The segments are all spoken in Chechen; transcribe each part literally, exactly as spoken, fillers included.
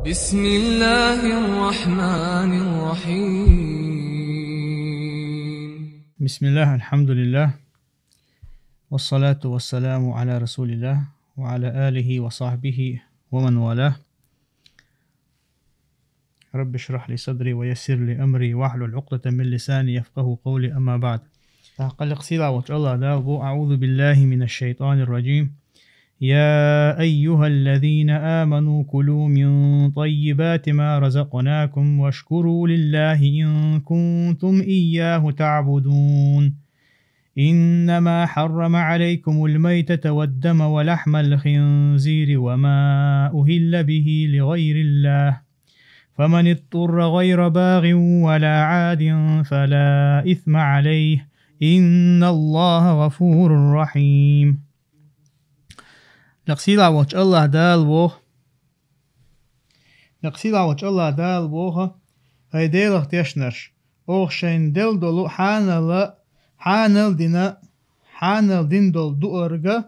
بسم الله الرحمن الرحيم. بسم الله، الحمد لله، والصلاة والسلام على رسول الله وعلى آله وصحبه ومن والاه. رب اشرح لي صدري ويسر لي أمري واحلل عقدة من لساني يفقهوا قولي، أما بعد. Къаьстта сийлахь волчу АллахӀ Дала боху: أعوذ بالله من الشيطان الرجيم. يا أيها الذين آمنوا كلوا من طيبات ما رزقناكم واشكروا لله إن كنتم إياه تعبدون. إنما حرم عليكم الميتة والدم ولحم الخنزير وما أهل به لغير الله، فمن اضطر غير باغ ولا عاد فلا إثم عليه، إن الله غفور رحيم. Къаьстта сийлахь волчу АллахӀ Дала боху. Къаьстта сийлахь волчу АллахӀ Дала боху: «ХӀай Делах дешнарш, оха шайна делла долу хьанала, хьанал дина, хьанал дина долу дуарга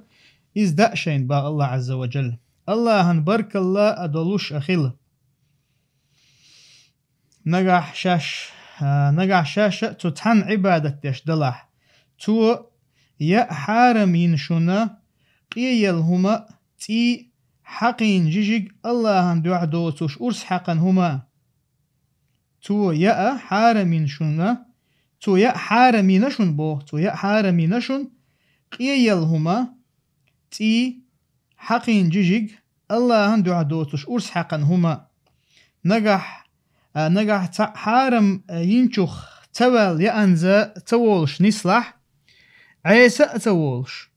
иза даа шайна», — боху АллахӀ Ӏазза ва Джалла. АллахӀан баркалла а долуш а хила. Нагахь шаьш, а, нагахь шаьш а цу цхьанна Ӏибадат деш далахь, цо яа хьарам йина шуна къеелла хӀума, цӀий, хьакхийна жижиг, АллахӀан дуьхьа доцуш урс хьаькхна хӀума. Цо яа хьарам йина шуна, цо яа хьарам йина шуна боху, цо яа хьарам йина шуна къеелла хӀума, цӀий, хьакхийна жижиг, АллахӀан дуьхьа доцуш урс хьаькхна хӀума. Нагахь, а, нагахь цхьаъ хьарам, а, йинчух ца ваьлла яанза ца волуш нислахь, Ӏеса а ца волуш,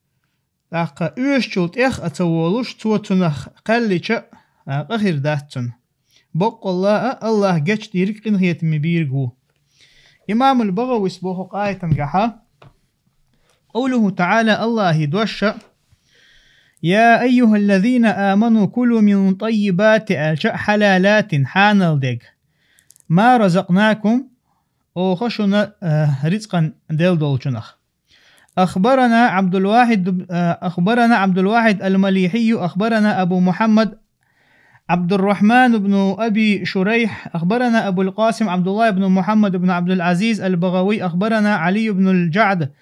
тӀаккха оьшучул тӀех а ца волуш, цо цунах кхаьллича а, къа хир дац цунна. Баккъалла а, АллахӀ гечдийриг, къинхетаме бийриг ву. Имамул БагӀавис боху къайтангахьа, къовлуху таӀала, АллахӀан дош а: «Я айюхаллазина аману кулу мин таййибати», аьлча, хьалалатин, хьанал дег, «ма разакънакум», оха шуна, а, рицкъан делла долчунах. أخبرنا عبد الواحد، آه، أخبرنا عبد الواحد المليحي، أخبرنا أبو محمد عبد الرحمن بن أبي شريح، أخبرنا أبو القاسم عبد الله بن محمد بن عبد العزيز البغوي، أخبرنا علي بن الجعد،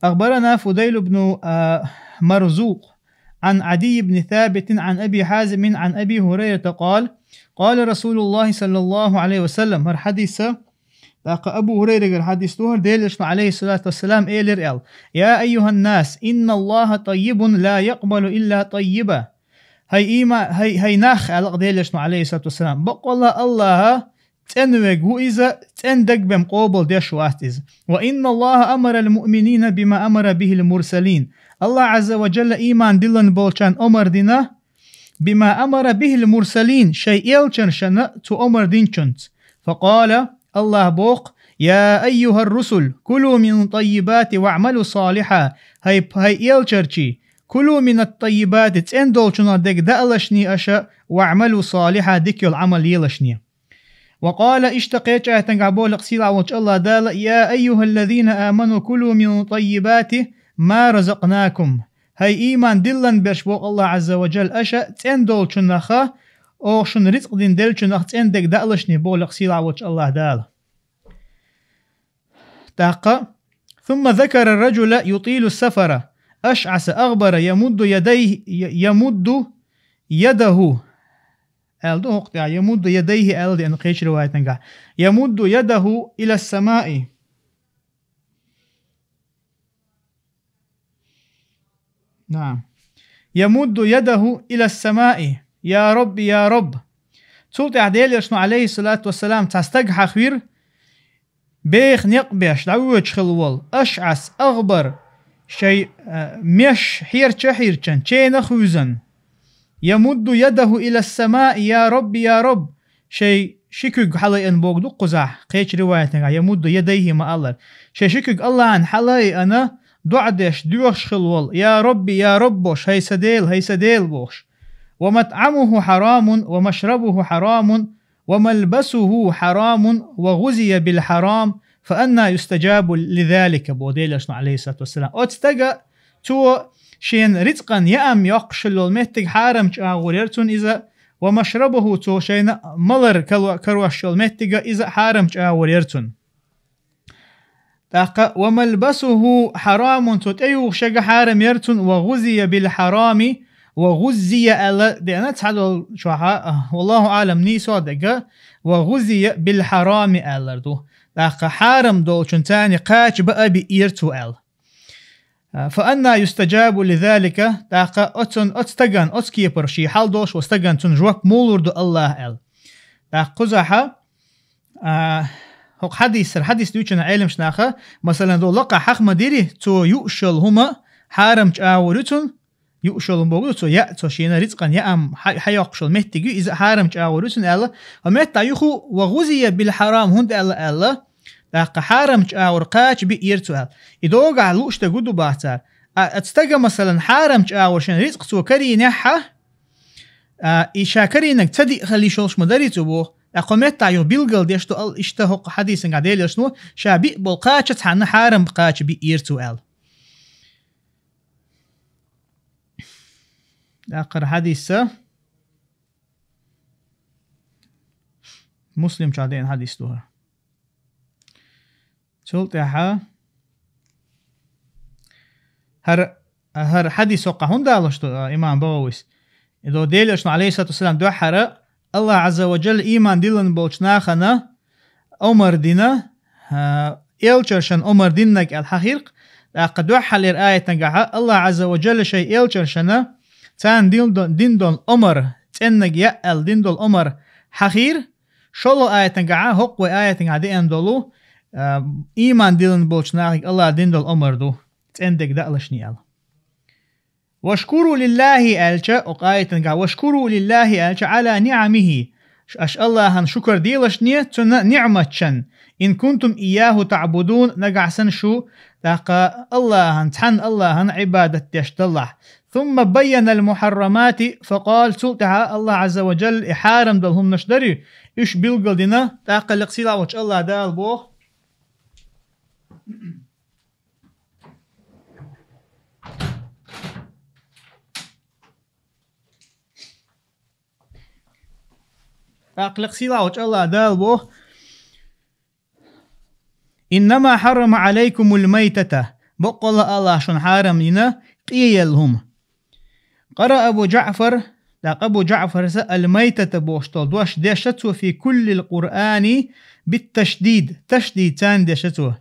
أخبرنا فضيل بن، آه، مرزوق عن عدي بن ثابت عن أبي حازم عن أبي هريرة قال: قال رسول الله صلى الله عليه وسلم. ХӀара хьадис а, тӀаккха Абу ХӀурайрагара хьадис ду хӀара, Делан Элчано, алейхиссалату вассалам, элира аьлла: «Я айюханнас, инналлаха таййибун ла якъбалу илла таййиба». ХӀай има-, хӀай, хӀай нах, аьлла Делан Элчано, алейхиссалату вассалам, баккъалла АллахӀ цӀена верг ву иза, цӀена дагбен къобал деш вац иза. «Ва инналлаха амарал муъминина бима амара бихил мурсалин». АллахӀ Ӏазза ва Джалла ийман диллина болчарна омар дина, «бима амара бихил мурсалин», шайн элчанашна цо омар динчунца. Факъала, АллахӀа боху: «Я айюхар русул, кулу мин таййибати ваъмалу салиха». ХӀай, хӀай элчарчий, «кулу минат таййибати», цӀена долчунах дерг даалашний аша, «ваъмалу салиха», дика йолу Ӏамал елашний. Ва къала, иштта кхечу аятангахь боху сийлахь волчу АллахӀ Дала: «Я айюхаллазина аману кулу мин таййибати ма разакънакум». ХӀай ийман диллина берш, боху АллахӀ Ӏазза ва Джалла, аша цӀена долчунаха, оха шуна рицкъ дина деллачунах цӀена дерг даалашний, боху сийлахь волчу АллахӀ Дала. ТӀаккха: «Сумма закара ар-раджула ютилу сафара, ашъаса агъбара, ямудду ядайхи, я-, ямудду ядаху». Аьлла ду хӀокху тӀехь, «ямудду ядайхи» аьлла деана кхечу риваятангахь. «Ямудду ядаху ила самаи». Наам. «Ямудду ядаху ила самаи. Я Рабби, я Рабб». Цул тӀаьхьа Делан Элчано, алейхиссалату вассалам, цхьа стаг хьахвира, беха некъ беш, дӀавоьдуш хилла волу, ашъас, агъбар, шайн, а, меш хьерча а хьирчан, ченах а вуьзан. «Ямудду ядаху ила самаи, я Рабби, я Рабб». Шайн ши куьг хьалаайъина боху ду кхузахь, кхечу риваятангахь, «ямудду ядайхи» ма-аллара. Шайн ши куьг АллахӀана хьалаайъина, доӀа деш, доьхуш хилла волу: «Я Рабби, я Рабб», бохуш, «хӀай сан Дела, хӀай сан Дела», бохуш. «Ва матъамуху хьарамун, ва машрабуху хьарамун, ва малбасуху хьарамун, ва гъузия бил хьарам, фа анна юстаджабу ли залика», боху Делан Элчано, алейхиссалату вассалам. Оцу стага, цо шен рицкъан яам йоккхуш хилла йолу меттиг хьарамчу агӀор яра цунна иза, ومشربه, цо шайна малар кало-, карош йола меттига, иза хьарам чӀагӀор яр цунна. ТӀаккха وملبسه حرام, цо тӀеюхуш яга хьарам яр цунна, وغذي بالحرام, وغذي аьлла деана цхьадолчохьа, والله أعلم, нийсо дега, وغذي بالحرام аьллар ду. ТӀаккха хьарам долчун царна кхача баа биъ яр цо аьлла. А, فأنى يستجاب لذلك, тӀаккха оцун, оцу стаган, оцу кепара ший хьал долуш ву стаган, цунна жоп муха лур ду Аллахьа аьлла. ТӀаккха кхузахьа, а, хӀокху хьадисара, хьадис дуьйцучу Ӏеламнаха, масалан, ду лакха хьаха ма дири, цо юуш йолу хӀума хьарам чӀагӀор ю цунна, юуш йолу хӀума боху, цо яа, цо шена рицкъан яам хьа-, хьайоккхуш йолу меттиг ю, иза хьарам чӀагӀор ю цунна аьлла, хӀокху метта юху وغذي بالحرام хӀунда аьлла аьлла, тӀаккха хьарам чӀагӀор кхача биъ яр цо аьлла. И догахь лууш дерг хӀун ду боху цара? А, оцу стага, масалан, хьарам чӀагӀор шен рицкъ цо карийнехь, а, и ша карийнарг ца диъ хила йиш йолуш ма дарий цо боху. ТӀаккха хӀокху метта юха билгал деш ду ал-, иштта хӀокху хьадисангахь Делан Элчано, ша биъ болу кхача цхьанна хьарам кхача биъ яр цо аьлла. ТӀаккха хӀара хьадис а Муслим чохь деана хьадис ду хӀара. Цул тӀаьхьа хӀара, хӀара хьадис хӀокхахь хӀунда алуш ду, а, имам БагӀавис? И до Делан Элчано, алейхиссалату вассалам, дуьххьара Аллах Азза ва Джалла ийман диллина болчу нахана омар дина, а, элчанашна омар диннарг аьлла хьахийра-кх. ТӀаккха дуьххьарлера аятангахьа Аллах Азза ва Джалла шайн элчанашна царна дин до-, дин долу омар, цӀеннарг яа аьлла дин долу омар хьахийра. ШолгӀа аятангахьа, хӀокху вай аятангахьа деана долу, а, ийман диллина болчу нахе Аллах дин долу омар ду, цӀена дерг даалашний аьлла. «Вашкуру лиллахи», аьлча, окху аятангахь, «Вашкуру лиллахи», аьлча, «Ала ниъамихи». Ш-, аша Аллахьан шукар делашне, цуьнан ниъматшан. «Ин кунтум ийяху таъбудун», нагахь санна шу, тӀаккха Аллахьан, цхьанна Аллахьан Ӏибадат деш даллахь. «Сумма байянал мухьаррамати», факъал, цул тӀаьхьа Аллах Азза ва Джалла и хьарам долу хӀуманаш дарий, уьш билгал дина, тӀаккха лекха сийлахь волчу Аллах Дала боху. ТӀаккха лекха сийлахь волчу Аллах Дала боху: «Иннама хьаррама Ӏалайкумул майтата», баккъалла Аллах шуна хьарам йина къеелла хӀума. Къара Абу Джаъфар, тӀаккха Абу Джаъфарса «ал-майтата» бохуш долу дош дешна цо, «фи куллил Къуръани бит-ташдид», ташдид царна дешна цо.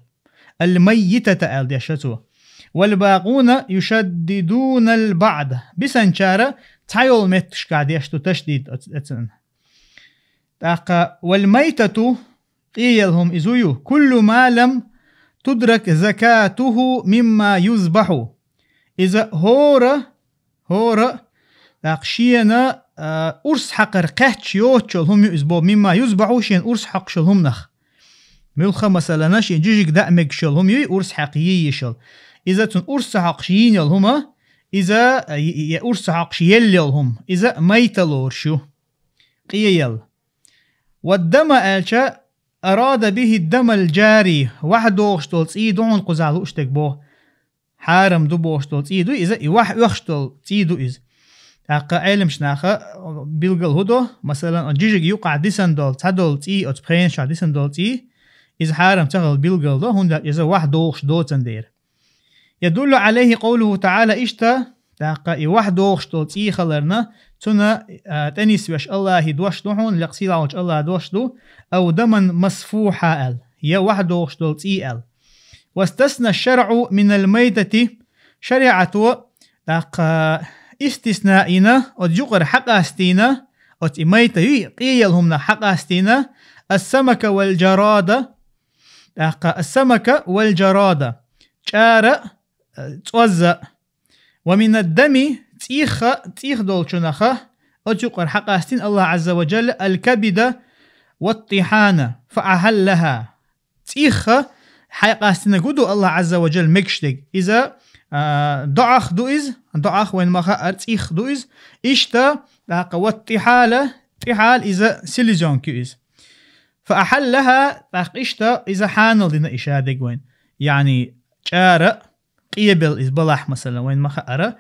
«Ал-маййитата» аьлла дешна цо. «Вал-бакъуна юшаддидунал баъда». Бисанчара цхьайолу метташкахь деш ду ташдид оц-, оцунна. ТӀаккха «вал-майтату», къеелла хӀума иза ю, «куллу ма лам тудрак закатуху мимма юзбаху». Иза хӀора ХӀора, тӀаккха шена, а, урс хьакхар кхаьчча йоцучул хӀума ю иза боху, мимма юзбаху, шена урс хьокхуш йолу хӀуманах. Муьлхха, масалана, шен жижиг даа мегаш йолу хӀума юй, урс хьакха йийш йолу. Иза цунна урс ца хьокхуш йийна йолу хӀума, иза, а, и, и, урс ца хьокхуш елла йолу хӀума, иза майта лоруш ю. Къеелла. «Вад-дама», аьлча, «арада бихи дамал джари», ваьхьа догӀуш долу цӀий ду хьуна кхузахь лууш дерг боху. Хьарам ду бохуш долу цӀий ду иза, и ваьхьа оьхуш долу цӀий ду иза. ТӀаккха Ӏеламчу наха билгал хӀун до, масалан, оцу жижиг юкъахь дисан долу, цхьадолу цӀий, оцу пхенашкахь дисан долу цӀий, иза хьарам ца хилла билгал до, хӀунда иза ваьхьа догӀуш доцан дера. «Ядуллу Ӏалайхи къовлуху таӀала», иштта, тӀаккха и ваьхьа догӀуш долу цӀий хиларна, цунна, а, тӀенисвеш Аллахьи дош ду хьуна, лекха сийлахь волчу Аллахьа дош ду, «ав даман масфухьа» аьлла, я ваьхьа догӀуш долу цӀий аьлла. «Вастасна шаръу минал майтати», шариӀато, тӀаккха, истисна йина, оцу юкъара хьакъастийна, оцу и майта юй, къеелла хӀуманах хьакъастийна, «ас-самака вал джарада», тӀаккха, «ас-самака вал джарада», чӀара, э, цӀозза, «ва минад дами», цӀийх а, цӀийх долчунаха, оцу юкъара хьакъастийна Аллах Азза ва Джалла, «ал-кабида ват-тихьана», фа ахьаллаха. ЦӀийх а хьакъастийнарг хӀун ду Аллах Азза ва Джалла мегаш дерг? Иза, а, доӀах ду иза, доӀах вайн ма хаара, цӀийх ду иза. Иштта, тӀаккха, «ват-тихьала», тихьал иза селезёнка ю иза. «Фа ахьаллаха», тӀаккха иштта иза хьанал дина и ша дерг вайн. Яъни, чӀара а, къебелла иза балахь, масалан, вайн ма хаара,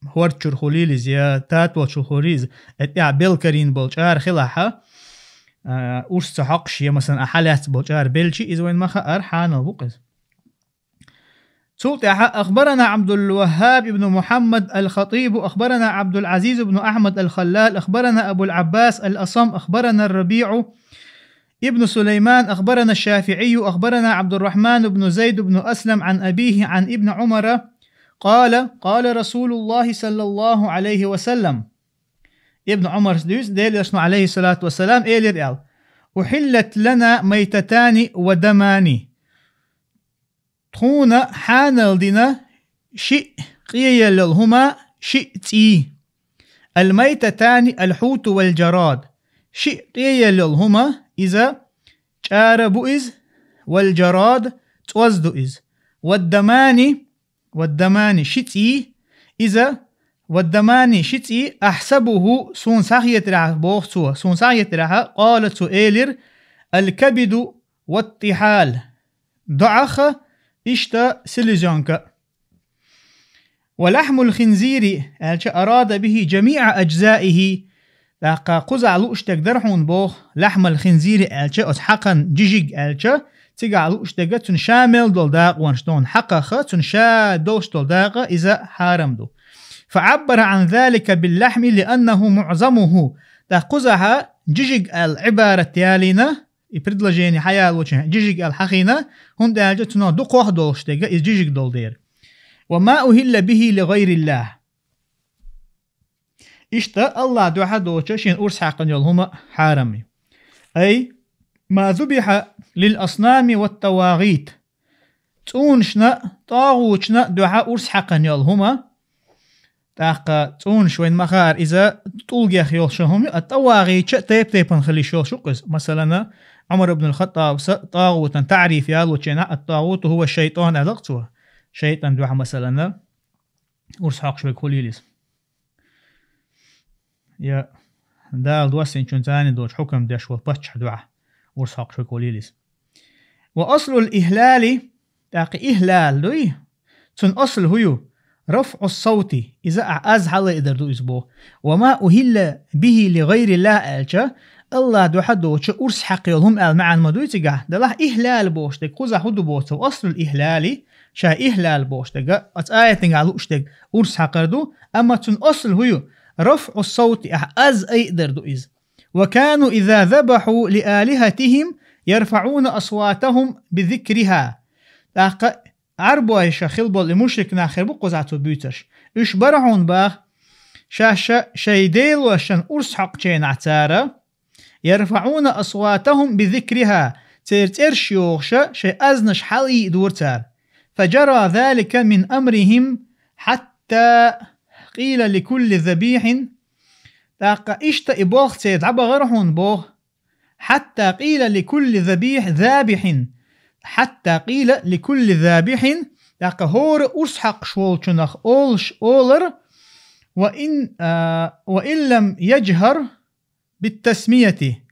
хӀорд чура хуьлийла иза, я татол чура хуьлийла иза, тӀехьа белла карийна болу чӀара хилахь, а, урс ца хьокхуш, я, масалан, а хьалаьцна болу чӀара белча, иза вайна ма хаара, хьанал бу-кх иза. Цул тӀаьхьа: أخبرنا عبد الوهاب بن محمد الخطيب، أخبرنا عبد العزيز بن أحمد الخلال، أخبرنا أبو العباس الأصم، أخبرنا الربيع ابن سليمان، أخبرنا الشافعي، أخبرنا عبد الرحمن بن زيد بن أسلم عن أبيه عن ابن عمر قال: قال رسول الله صلى الله عليه وسلم. Ибн Ӏумара дуьйцу, Делан Элчано, алейхиссалату вассалам, элира аьлла: أحلت لنا ميتتان ودمان. Тхуна хьанал дина шиъ къеелла йолу хӀума, шиъ цӀий. الميتتان الحوت والجراد. Шиъ къеелла йолу хӀума, иза чӀара бу иза, والجراد, цӀоз ду иза. والدمان, والدمان, ши цӀий, иза, والدمان, ши цӀий, أحسبه, суна схьахетарехь, боху цо, суна схьахетарехь, قال, цо элира: الكبد والطحال. ДоӀах а, иштта селезенка а. ولحم الخنزير, аьлча, أراد به جميع أجزائه. ТӀаккха кхузахь лууш дерг дара хьуна боху, لحم الخنزير аьлча, оцу хьакхан жижиг аьлча, цигахь лууш дерг цуьнан ша мел долу дакъонаш ду хьуна, хьакхах а, цуьнан ша долуш долу дакъа, иза хьарам ду. فعبر عن ذلك باللحم لأنه معظمه. ТӀаккха кхузахь жижиг аьлла Ӏибарат ялийна, и предложение хьаялочун жижиг аьлла хьахийна, хӀунда аьлча цунах дукхох а долуш дерг иза жижиг долу дела. وما أهل به لغير الله. Иштта Аллах дуьхьа доцуш шена урс хьаькхна йолу хӀума хьарам ю. أي ما ذبح للأصنام والطواغيت. ЦӀунашна, тӀагӀуташна дуьхьа урс хьаькхна йолу хӀума, тӀаккха цӀунаш вайна ма хаара, иза тӀулгех йолуш йолу хӀума ю, а тӀавагӀитча а тайп-тайпана хила йиш йолуш ю-кх иза. Масалана, Ӏумар ибн ал-ХаттӀабас тӀагӀутан таӀриф ялочунах: الطاغوت هو الشيطان, аьлла-кх цо. ШайтӀан дуьхьа, масалана, урс хьокхуш верг хуьлийла иза. Я Дала доссийначун царна долчу хьукам деш волу паччахь дуьхьа урс хьокхуш верг хуьлийла иза. وأصل الإهلال, тӀаккха ихлал дуй, цуьнан асл хӀун ю? رفع الصوت, иза ахь аз хьалаайдар ду иза боху. وما أهل به لغير الله аьлча, Аллах дуьхьа доцуш урс хьаькхна йолу хӀума аьлла маьӀна ма дуй цигахь. Делахь ихлал бохуш дерг кхузахь хӀун ду боху цо? وأصل الإهلال, ша ихлал бохуш дерг, оцу аятехь лууш дерг урс хьакхар ду, амма цуьнан асл хӀун ю? رفع الصوت, ахь аз айдар ду иза. وكانوا إذا ذبحوا لآلهتهم يرفعون أصواتهم بذكرها. ТӀаккха Ӏарбойша хила болу и мушрик нах хир бу кхузахь цо буьйцурш. Уьш бара хьуна баха, шаьш шайн делошна урс хьокхучу хенахь цара, يرفعون أصواتهم بذكرها, церан цӀераш йохуш шайн азнаш хьалаайдора цара. فجرى ذلك من أمرهم حتى قيل لكل ذبيح. ТӀаккха иштта и болх церан дӀабахара хьуна боху. حتى قيل لكل ذبيح، ذابح. حتى قيل لكل ذابح. ТӀаккха хӀора урс хьокхуш волчунах олуш олура: وإن، а, وإن لم يجهر بالتسمية.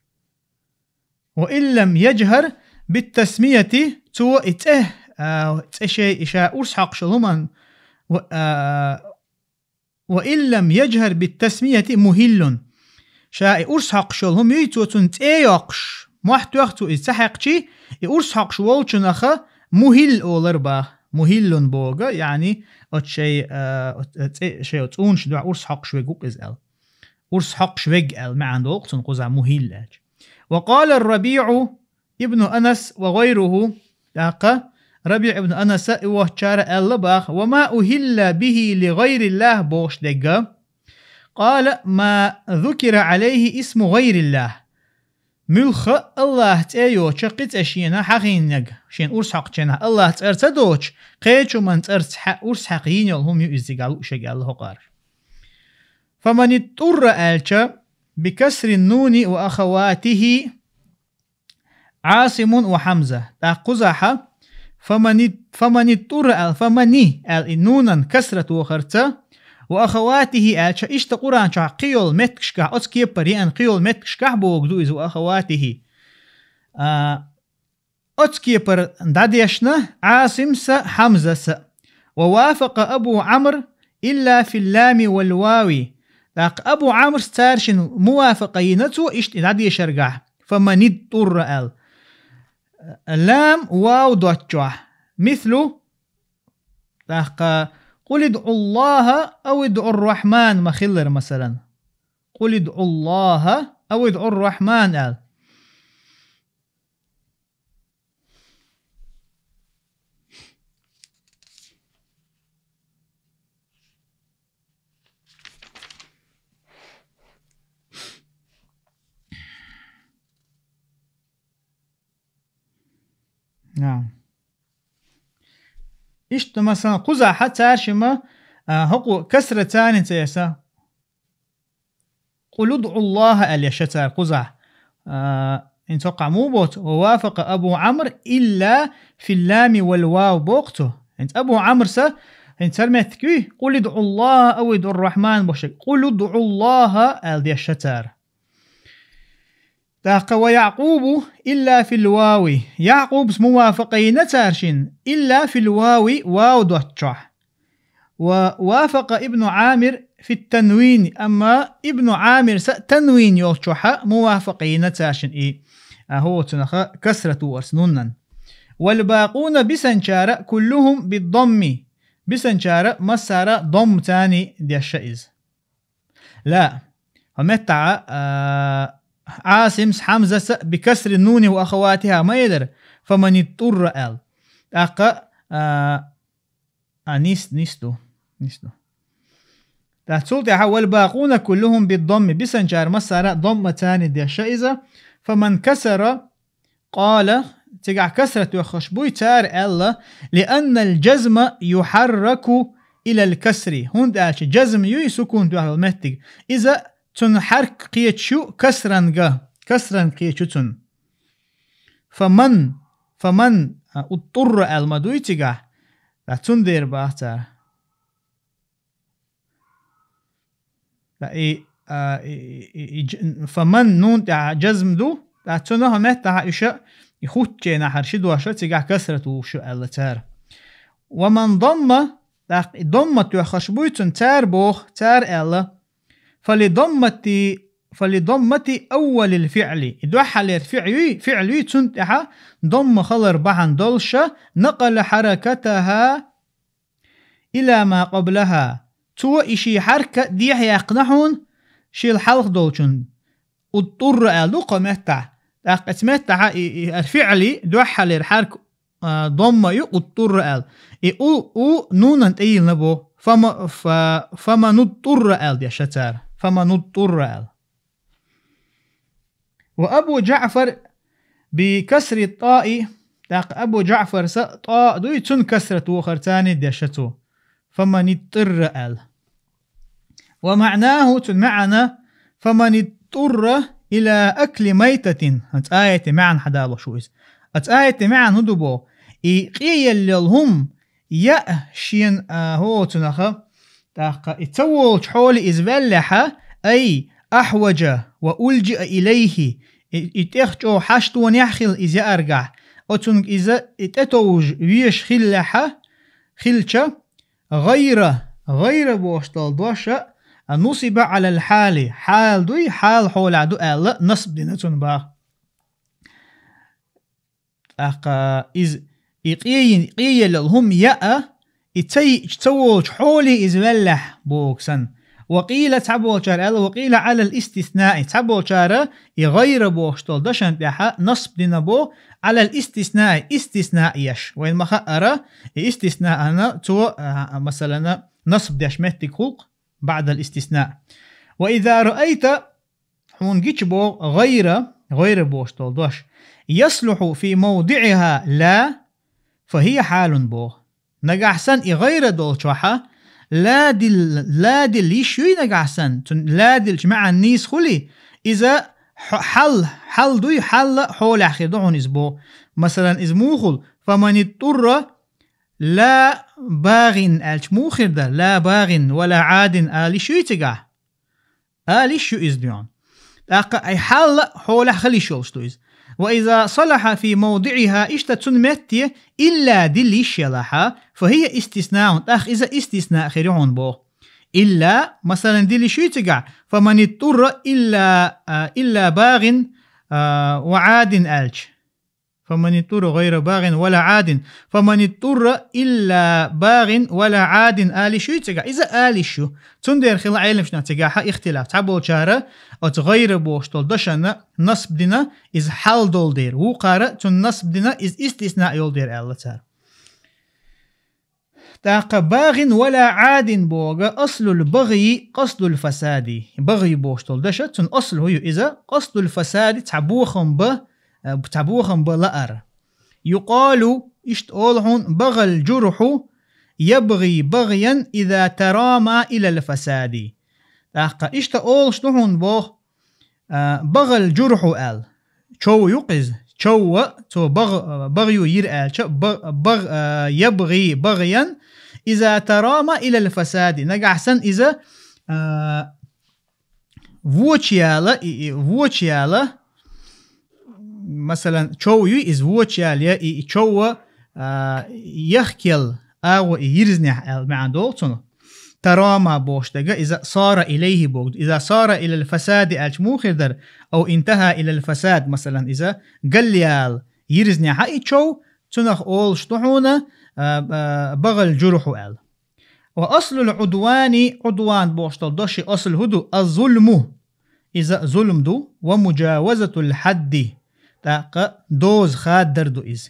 وإن لم يجهر بالتسمية, цо и цӀе, а, цӀе шайн и ша урс хьокхуш йолу хӀуманна, ва-, а, وإن لم يجهر بالتسمية مهل. Ша и урс хьокхуш йолу хӀума юй, цо цунна цӀе йоккхуш, мохь тоьхна цо иза ца хьаькхчий, и урс хьокхуш волчунах مهل олура баха. مهل боху, яъни, оцу шайн, а, оцу цӀе, шайн цӀунаш дуьхьа урс хьокхуш верг ву-кх иза аьлла. Урс хьокхуш верг аьлла маьӀна долу-кх цунна кхузахь مهل аьлча. وقال الربيع ابن أنس وغيره, тӀаккха РабиӀ ибн Анаса и воцчара аьлла баха: وما أهل به لغير الله бохуш дерг, قال: ما ذكر عليه اسم غير الله. Муьлхха а Аллахь цӀе йоцуш кхин цӀе шена хьахийнарг, шена урс хьокхучу хенахь Аллахь цӀар ца доцуш, кхечу хӀуманна цӀарца хьа-, урс хьаькхна йина йолу хӀума ю иза цигахь луъуш ерг аьлла хӀокхара. فمن اضطر аьлча, بكسر النون وأخواته عاصم وحمزة. ТӀаккха кхузахь فمن اد-، فمن اضطر аьлла, فمن аьлла и нунан касра тохарца, وأخواته аьлча, иштта Къуръан чохь кхин йолу меттигашкахь, оцу кепара еана кхин йолу меттигашкахь богу ду иза وأخواته. А, оцу кепара дӀадешна Ӏасимса, Хьамзаса. ووافق أبو عمرو إلا في اللام والواو. ТӀаккха Абу Ӏамрас царшин мувафакъа йина цо, иштта и дӀадешаргахь, فمن اضطر аьлла. Лам, вав доцчохь. مثل, тӀаккха, قل ادعوا الله أو ادعوا الرحمن ма хиллара, масалан. قل ادعوا الله أو ادعوا الرحمن аьлла. نعم. Иштта, масалан, кхузахь царшима, а, хӀокху касра царна ца яса. قل ادعوا الله аьлла яша цара кхузахь. А, хӀинца хӀокхахь муха боху цо: ووافق أبو عمرو إلا في اللام والواو боху цо. ХӀинца Абу Ӏамрас, хӀинца цара меттиг юй, قل ادعوا الله أو ادعوا الرحمن бохуш. قل ادعوا الله аьлла яша цара. ТӀаккха ويعقوب إلا في الواو. Якъубас мувафакъа йина царшин, إلا في الواو, вав доцчохь. ووافق ابن عامر في التنوين, амма Ибну Ӏамирас танвин йолччохь мувафакъа йина царшин и, а, хӀокху цунах касра тохарца нуннан. والباقون, бисанчара, كلهم بالضم. Бисанчара массара домма царна яша иза. لا. ХӀокху меттехь, а, Ӏасимас, Хьамзас بكسر النون وأخواتها ма элира, فمن اضطر аьлла. ТӀаккха, а, а, нийса, нийса ду, нийса ду. ТӀаккха цул тӀаьхьа والباقون كلهم بالضم, бисанчара массара домма царна яша иза, فمن كسر قال, цигахь касра тоьххаш буй цара аьлла, لأن الجزم يحرك إلى الكسر. ХӀунда аьлча джазм юй, сукун тоьхна йолу меттиг. Иза цунна хьарк кхеташ ю касранга, касранга кхеташ ю цунна. فمن, فمن, а, اضطر аьлла ма дуй цигахь. ТӀаккха цундела баха цара. ТӀаккха и, а, и, и, и, и, дж-, فمن нун тӀехь джазм ду, тӀаккха цунах меттахь уьш и хӀуттучу нахьара ши дош цигахь касра тухуш ю аьлла цара. ومن ضم, тӀаккха и домма тоьххаш буй цунна цара боху, цара аьлла, فلضمة, فلضمة أول الفعل. И дуьххьарлера фиӀл юй, фиӀл юй, цунна тӀехь домма хилар бахьана долуш, نقل حركتها إلى ما قبلها. Цо и шен хьарк дехьа яьккхина хьуна шел хьалха долчунна. اضطر аьлла ду кху меттахь. ТӀаккха оцу меттахь и, и, ар фиӀли дуьххьарлера хьарк, а, домма ю, اضطر аьлла. И у, у нунан тӀе йиллина бу. فم-, ف-, فمن اضطر аьлла деша цара. فمن اضطر аьлла. وأبو جعفر بكسر الطاء, тӀаккха Абу ДжаӀфарс тӀа дуй, цунна касра тохар царна деша цо. فمن اضطر аьлла. ومعناه, цуьнан маьӀна, فمن اضطر إلى أكل ميتة. Оцу аятан маьӀна хьадалош ву иза. Оцу аятан маьӀна хӀун ду боху? И къеелла йолу хӀума яа шена, а, хӀоцунаха, тӀаккха и ца волчу хьоле иза ваьллехьа, أي أحوج وألجأ إليه, и, и тӀех чӀогӀа хьаштонехь хила иза яаргахь, оцунга иза и тӀетовжа везаш хиллехьа, хилча, غير, غير бохуш долу дош а, نصب على الحال, хьал дуй, хьал хьолехь ду аьлла, насб дина цунна баха. ТӀаккха иза и къе-, къеелла хӀума яа, и ца йиъча ца волчу хьоле иза ваьллехь боху санна. وقيل, цхьаболчара аьлла, وقيل على الاستثناء, цхьаболчара и غير бохуш долу дашан тӀехь насб дина бо, على الاستثناء, истисна еш. Вайн ма хаъара, и истиснаана цо, а, масалана, насб деш меттиг хулкъ, بعد الاستثناء. وإذا رأيت, хьуна гича боху غير, غير бохуш долу дош, يصلح في موضعها لا, فهي حال боху. Нагахь санна и غير долчохьа, لا дил-, لا дилла йиш юй нагахь санна, цунна لا диллачу маьӀна нийса хуьлий, иза хьо-, хьал, хьал дуй, хьал а хьолехь хир ду хьуна иза боху. Масалан, иза муха хуьлу, فمن اضطر لا باغ аьлча муха хир дара, لا باغ ولا عاد ала йиш юй цигахь? Ала йиш ю иза дуьйна. ТӀаккха ай хьал а хьолехь хила йиш йолуш ду иза. وإذا صلح في موضعها, иштта цунна метте إلا дилла йиш елахьа, فهي استثناء, тӀаккха иза истисна хир ю хьуна боху. Илла, масалан, дили шуй цигахь, фаман иттурра илла, а, илла багъин, а, ва адин аьлча. Фаман иттурра гъайра багъин ва ла адин. Фаман иттурра илла багъин ва ла адин али шуй цигахь. Иза али шу. Цундер хила Ӏелимшна цигахь ихтилаф. Цхьаболчара оцу гъайра бохуш долу дашана насб дина, иза хьал долу дер. Вукхара цун насб дина, иза истисна йолу дер аьлла цара. ТӀаккха багъин ва ла адин бога аслул багъи къасдул фасади. Багъи бохуш долу даша, цун аслу ю иза, къасдул фасади цхьа бохам ба, э, цхьа бохам ба лаар. Юкъалу, иштта олу хьун, багъал журху, ябгъи багъян иза тарама илал фасади. ТӀаккха иштта олуш ду хьун бох, а, багъал журху аьлла. Чов ю къиза. Чов ва, цо багъ-, багъ ю йира аьлча, багъ-, багъ-, а, ябгъи багъян, иза тарама илал фасади. Нагахь сан иза, а, воча яла, и, и, воча яла, масалан, чов ю иза воча яла, я и, и чов ва, а, яхкел, агӀо и йирзнехь аьлла маьӀна долу цунах. Тарама бохуш дега, иза сара илайхи богу. Иза сара илал фасади аьлча муха хир дара, ау интаха илал фасад, масалан, иза галъял йирзнехьа и чов, цунах олуш ду хьуна, а, а, багъал журху аьлла. Ва аслул удвани, удван бохуш долу доши асл хӀу ду, аз-зулму. Иза зулм ду, ва мужавазатул хьадди. ТӀаккха доза хаддар ду иза.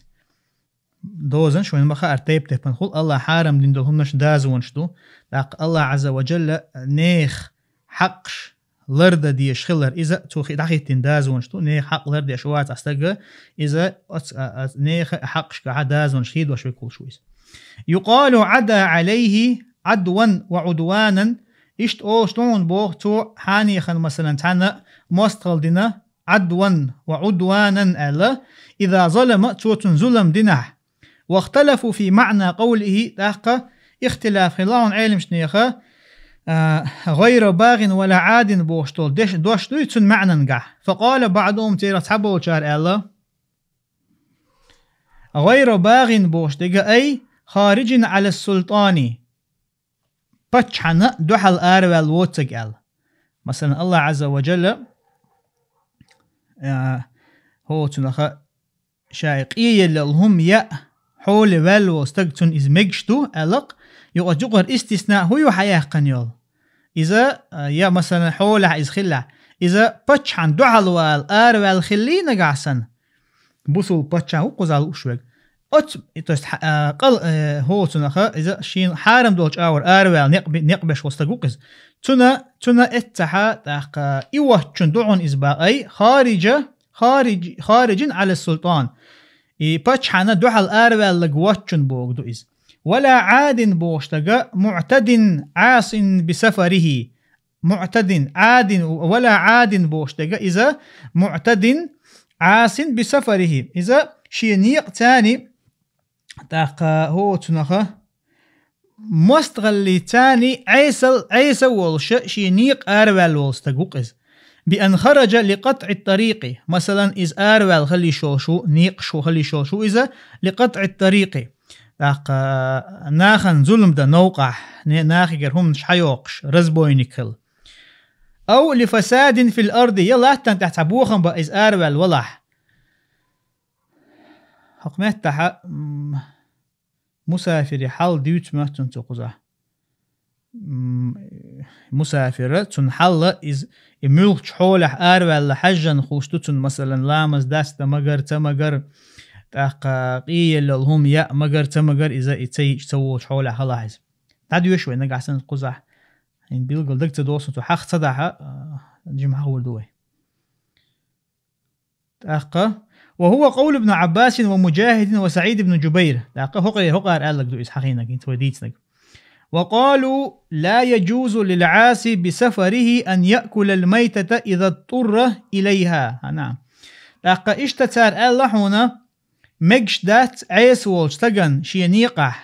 Дозанаш вайн ма хаара тайп-тайпана хуьлу, Аллах хьарам дина долу хӀуманаш дазонаш ду. ТӀаккха Аллах Азза ва Джалла нехан хьакъаш лардан дезаш хилар, иза цо хи-, дӀахӀиттина дазонаш ду, нехан хьакъ лардеш вац а стага, иза оц-, а, а, нехан хьакъашкахьа дазонаш хийдош векалуш ву иза. Юкъалу Ӏада Ӏалайхи Ӏадван ва Ӏудванан, иштта олуш ду хьуна боху, цо хьанехан, масалан, цхьанна мостагӀал дина, Ӏадван ва Ӏудванан аьлла, иза залама, цо цунна зулам динахь, вахталафу фи маъна къавлихи, тӀаккха ихтилаф хила хьуна Ӏелимшнеха, а, гъайра багъин ва ла Ӏадин бохуш долу деш-, дош дуй цун маьӀнангахь. Факъала баъдухум, церах цхьаболчара аьлла, гъайра багъин бохуш дега ай хариджин Ӏала султани. Паччахьана дуьхьал араваьлла воццаг аьлла. Масалан, Аллах Азза ва Джалла, а, хӀоцунаха ша и къееллал хӀума яа хьоле ваьлла волу стаг цунна иза мегаш ду, аьлла-кх, юкъа-, юкъара истисна хӀу ю хьаяьккхина йолу? Иза, а, я, масалан, хьолехь иза хилла. Иза паччахьан дуьхьал вала араваьлла хиллий нагахь санна, бусул паччахь ву кхузахь лууш верг. Оц, то есть, хьа-, а, къал-, э, хӀоцунаха, иза шена хьарам долчу агӀор араваьлла некъ би-, некъ беш волу стаг ву-кх иза. Цуна, цуна эццахьа, тӀаккха, и воцчун ду хьуна иза бакъ ай, хариджа, харидж-, хариджин Ӏала султан. И паччахьана дуьхьал араваьллаг воцчун богу ду иза. Ва ла Ӏадин бохуш дага, муътадин Ӏасин би сафарихи. Муътадин, Ӏадин, ва ла Ӏадин бохуш дега иза, муътадин, Ӏасин би сафарихи. Иза шен некъа цани, тӀаккха хӀоцунаха, мостагӀалли цани Ӏесал, Ӏеса волуша шен некъа араваьлла волу стаг ву-кх иза. Би ан хараджа ли къатӀи тарикъи. Масалан, иза араваьлла хила йиш йолуш ву, некъаш ву хила йиш йолуш ву иза, ли къатӀи тарикъи. ТӀаккха нахана зулам дан новкъахь, не-, нахигара хӀуманаш хьайоккхуш, разбойник хила. Ау ли фасадин фил арди, я латтан тӀехь цхьа бохам бан иза араваьлла валахь. ХӀокху меттахьа, м, мусафири хьал дуьйцу моьтту цунна цу кхузахь. М, мусафира, цунна хьалла иза, и муьлххачу хьолехь араваьлла хьаьжжан хуш ду цунна, масалан, ламаз даста магар, ца магар, тӀаккха къиеллал хӀума яа магар, ца магар, иза и ца йиъча ца волчу хьолехь халахь иза. ДӀадоьшу вай нагахь санна кхузахь. ХӀинца билггал даг ца досу цу хьах ца дахьа, а, жимахь хӀур ду вай. ТӀаккха: «وهو قول ابن عباس ومجاهد وسعيد بن جبير». ТӀаккха хӀокъе-, хӀокъара аьллаг ду иза хьахийнаг, хӀинца вай дийцинаг. «وقالوا لا يجوز للعاصي بسفره أن يأكل الميتة إذا اضطر إليها». А, наам. ТӀаккха иштта цара аьлла хьуна, мегаш дац Ӏеса волчу стаган шен некъахь,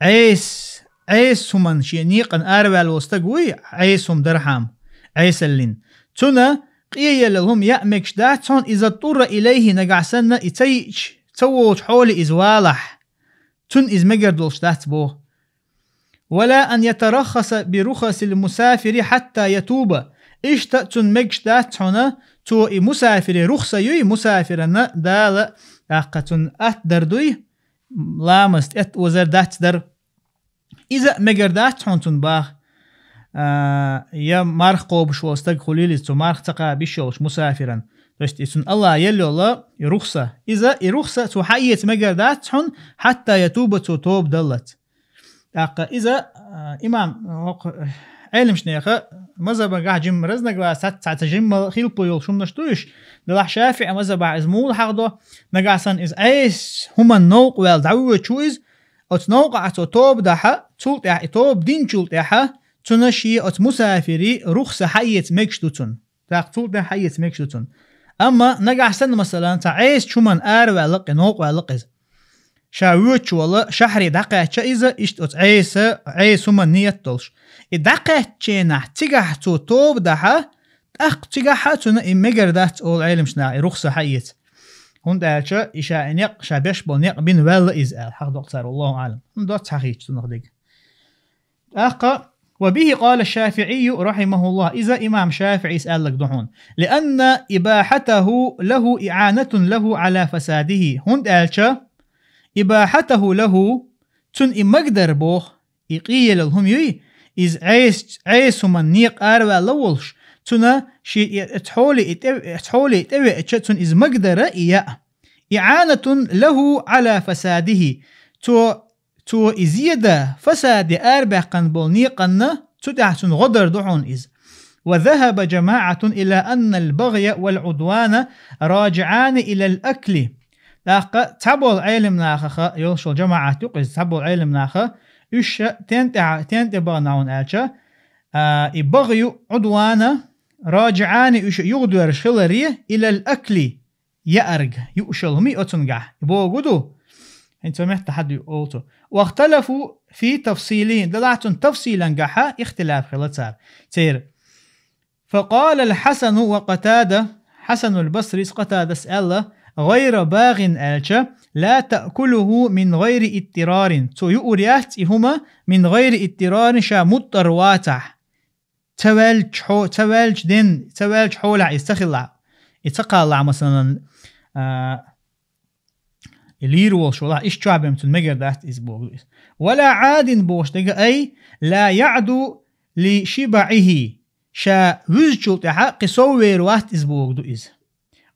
Ӏес-, Ӏеса хӀуман шен некъан араваьлла волу стаг вуй, Ӏеса хӀума дархьама, Ӏесаллин. Цуна къиеллал хӀума яа мегаш дац хьуна, иза турра илайхи, нагахь санна и ца йиъча, ца волчу хьоле иза валахь. Цунна иза мегар долуш дац боху. ولا أن يترخص برخص المسافر حتى يتوب. Иштта цунна мегаш дац хьуна, цо и мусафире рухса юй, мусафирана Дала тӀаккха цунна атта дар дуй, ламаз тӀет озар дац дар. Иза а мегар дац хьуна цунна баха. А, я марха кхобуш вола стаг хулийла иза, цо марха ца кхаба йиш йолуш мусафиран. То есть, и цунна Аллах елла йола и рухса. Иза, и рухса цо хьаэца мегар дац хьуна, حتى يتوب, цо тоба даллалц. ТӀаккха иза, а, имам, хӀокху, Ӏеламчу нехан мазхӀабагахь жимма разногласия, цхьа, цхьа жимма хилпо йолуш хӀуманаш ду уьш. Делахь ШафиӀи мазхӀабахь иза муха хьахдо, нагахь санна иза Ӏеса хӀуманна новкъа ваьлла дӀавоьдуш ву иза, оцу новкъахь цо тоба дахь, цул тӀаьхьа и тоба динчул тӀаьхьа, цунна шен оцу мусафиран рухса хьаэца мегаш ду цунна. ТӀаккха цул тӀаьхьа хьаэца мегаш ду цунна. Амма нагахь санна, масалан, цхьа Ӏесачу хӀуманна араваьлла-кх и, новкъа ваьлла-кх иза. Ша воьдуш волу шахьаре дӀакхаьчча иза, иштта оцу Ӏеса, Ӏеса хӀуманна ният долуш. И дӀакхаьччу хенахь цигахь цо тоба дахь, тӀаккха цигахь а цунна и мегар дац олу Ӏеламчу наха, и рухса хьаэца. ХӀунда аьлча и ша и некъ, ша беш болу некъ бина ваьлла иза аьлла, хьахдо-кх цара, والله أعلم. ХӀунда доцца хьахийча цунах дерг. ТӀаккха, وبه قال الشافعي رحمه الله, иза имам ШафиӀис аьлларг ду хьуна. لأن إباحته له إعانة له على فساده. ХӀунда аьлча, إباحته له, цунна и магадар боху, и къийлалла хӀума юй, иза Ӏеса, Ӏеса хӀуманна некъа араваьлла волуш, цунна шен и, и цхьоле и тӀе, и цхьоле и тӀевеача, цунна иза магадара и яа. إعانة له على فساده. Цо Цо и зен дан, фасаде арабаьккхина болу некъанна, цу тӀехь цунна гӀо дар ду хьуна иза. وذهب جماعة إلى أن البغي والعدوان راجعان إلى الأكل. ТӀаккха цхьаболу Ӏеламнахах, йолуш йолу жамаӀат ю-кх иза, цхьаболу Ӏеламнаха, уьш ша тен тӀе, тен тӀе бахана хьуна аьлча, а, и багӀю, Ӏудвана, راجعان, уьш юхадоьрзуш хиларе, إلى الأكل, яарг, юуш йолу хӀума ю оцунгахь. И богу ду? ХӀинца метта хьадуьйу олу цо. واختلفوا في تفصيله, делахь цунна тафсилангахьа ихтилаф хилла цара. Церан. فقال الحسن وقتادة, Хьасанул Басрис, Къатадас аьлла, غير باغ аьлча, لا تأكله من غير اضطرار. Цо юур яц и хӀума من غير اضطرار, ша муттар вацахь. Ца ваьлча хьо-, ца ваьлча ден, ца ваьлча хьолахь иза ца хилахь, и ца кхаллахь, масалан, а, и лийр волуш валахь, иштта чохь бен цунна мегар дац иза богу иза. ولا عاد бохуш дерг, أي لا يعد لشبعه, ша вуьзучул тӀаьхьа кхин сов вер вац иза богу ду иза.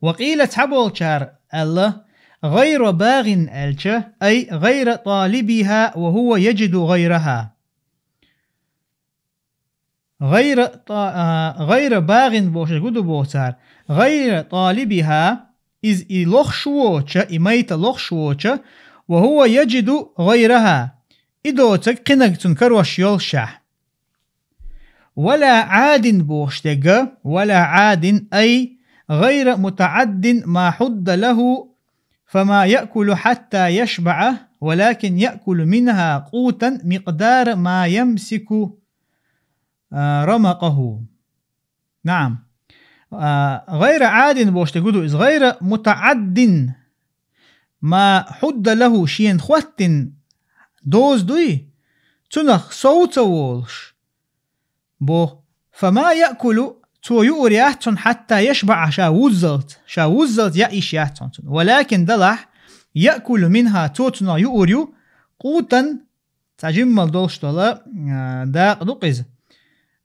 وقيل, цхьаболчара аьлла, غير باغ аьлча, أي غير طالبها وهو يجد غيرها. غير طا-, а, غير باغ бохуш гу ду боху цара. غير طالبها, иза и лохуш воцуча, и майта лохуш воцуча, وهو يجد غيرها, и доцург кхинарг цунна карош йолушехь. ولا عاد бохуш дерг, ولا عاد, أي غير متعد ما حد له فما يأكل حتى يشبع، ولكن يأكل منها قوتا مقدار ما يمسك، а, رمقه. نعم. А, غير عاد бохуш дерг ду иза, غير متعد, ما حد له, шена хӀоттина доза дуй, цунах сов ца волуш. Бо, فما يأكل, цо юур яц цунна, حتى يشبع, ша вуззалц, ша вуззалц яа йиш яц цунна. ولكن, делахь, يأكل منها, цо цунах юур ю, قوتا, цхьа жиммал долуш дола, а, дакъа ду-кх иза.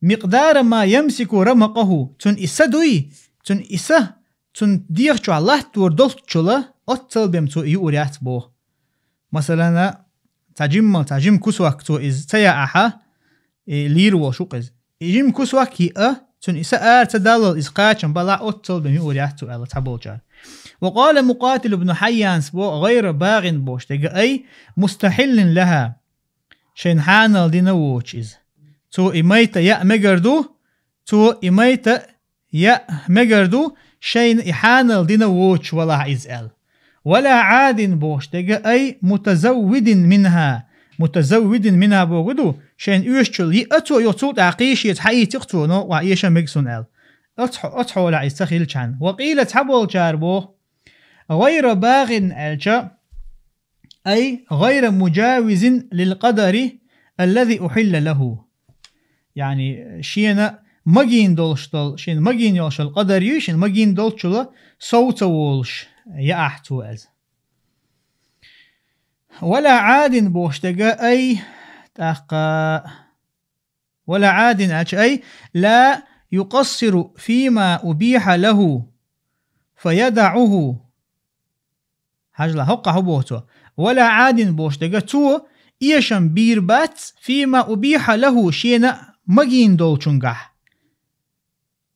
مقدار ما يمسك رمقه, цунна и са дуй, цунна и са, цунна дегӀа чохь латтор долччула, оццал бен цо и юур яц боху. Масалана, цхьа жиммал, цхьа жима кусок цо иза ца яахьа, и лийр волуш ву-кх иза. И жима кусок йиъа, цунна и са ара ца даллал иза кхачам балахь, оццал бен юур яц цо аьлла цхьаболчара. وقال مقاتل بن حيان бо غير باغ бохуш дерг, أي مستحل لها. Шайна хьанал дина воцуш иза. Цо и майта яа мегар ду, цо и майта яа мегар ду, шайна и хьанал дина воцуш валахь иза аьлла. ولا عاد бохуш дерг, أي متزود منها. متزود منها богу ду, шайна оьшучул йиъа цо, йо цул тӀаьхьа кхийша эца хьаийци-кх цо, но ва эша мега суна аьлла. Оцу хьо-, оцу хьолахь иза ца хилчхьана. وقيل, цхьаболчара боху, غير باغ аьлча, أي غير مجاوز للقدر, الذي أحل له. يعني, шена магийна долуш долу, шена магийна йолуш йолу къадар ю, шена магийна долчул сов ца волуш яахь цо иза. ولا عاد бохуш дерг, ай, тӀаккха, ولا عاد аьлча, ай, لا يقصر فيما أبيح له فيدعه. Хьажал, хӀоккхахь хӀун боху цо? ولا عاد бохуш дерг, цо эшам бийр бац, فيما أبيح له, шена магийна долчунгахь.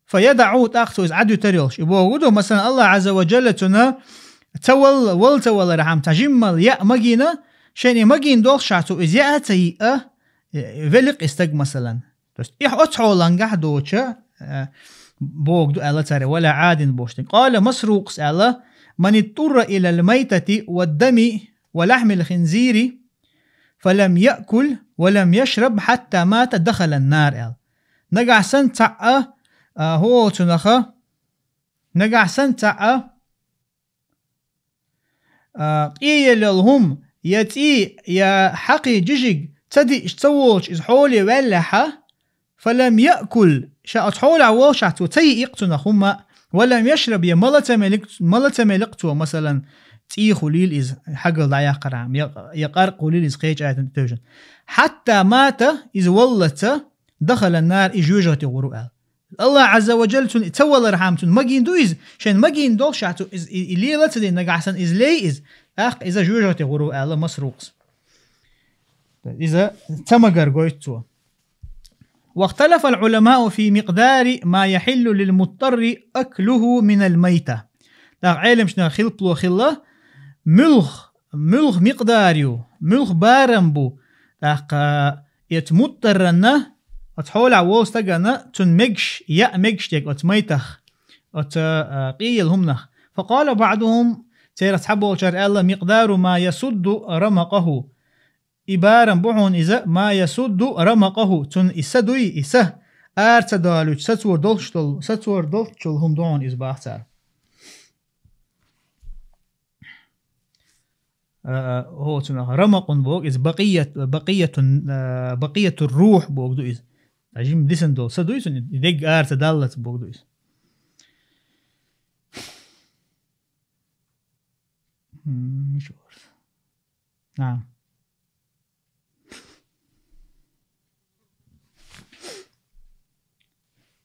فيدعه, тӀаккха цо иза Ӏадуьтур йолуш. И бохург ду, масалан, Аллах Азза ва Джалла цунна ца вал-, вала ца валархьама цхьа жиммал яа магийна, шена и магийна долуш цо иза яа ца йиъа, э, великъ и стаг, масалан. То есть, и оцу хьолангахь доцуш, э, бохург ду аьлла цара, ولا عاد бохуш дерг. قال مسروق аьлла: من اضطر إلى الميتة والدم ولحم الخنزير فلم يأكل ولم يشرب حتى مات دخل النار аьлла. Нагахь санна цхьаъ, а, хӀокху цунах, нагахь санна цхьаъ, а, къеелла йолу хӀума, я цӀий, я хьакхий жижиг ца диъча ца волуш иза хьоле ваьллехь, فلم يأكل, ша оцу хьолехь волушехь цо ца йиъ-кх цунах хӀумма, ولم يشرب, я мала ца мелира, мала ца мелира-кх цо, масалан, цӀий хуьлийла иза, хьагал дӀаяккхархьама, я, я къаркъа хуьлийла иза, кхечу аятана тӀе тевжина. حتى مات, иза валлалц, دخل النار, и жоьжахате гӀур ву аьлла. Аллах Азза ва Джалла цунна и ца валархьама цунна магийна ду иза, шена магийна долуш цо иза, и, и лела ца дина, нагахь санна иза лей иза, тӀаккха иза жоьжахате гӀур ву аьлла Масрукъас. Иза ца магар гойту цо. واختلف العلماء في مقدار ما يحل للمضطر أكله من الميتة. ТӀаккха Ӏеламчунах хилпало хилла, муьлха, муьлха микъдар ю, муьлха барам бу, тӀаккха оцу муттарранна, оцу хьолехь волу стаганна, цунна мегаш, яа мегаш дерг оцу майтах, оцу, а, къеелла хӀуманах. فقال بعضهم, церах цхьаболчара аьлла: مقدار ما يسد رمقه. И барам бу хьуна иза, ما يسد رمقه, цунна и са дуй, и са, ара ца долуьйтуш, сацор долуш долу, сацор долчул хӀума ду хьуна иза, бах цара. А, а, хӀо, цунах рамакъун боху, иза бакъият-, бакъиятун, а, бакъиятур рухь боху ду иза. Ткъа жима дисан долу са дуй цунна, и дерг ара ца даллалц боху ду иза. М, муш орс. نعم.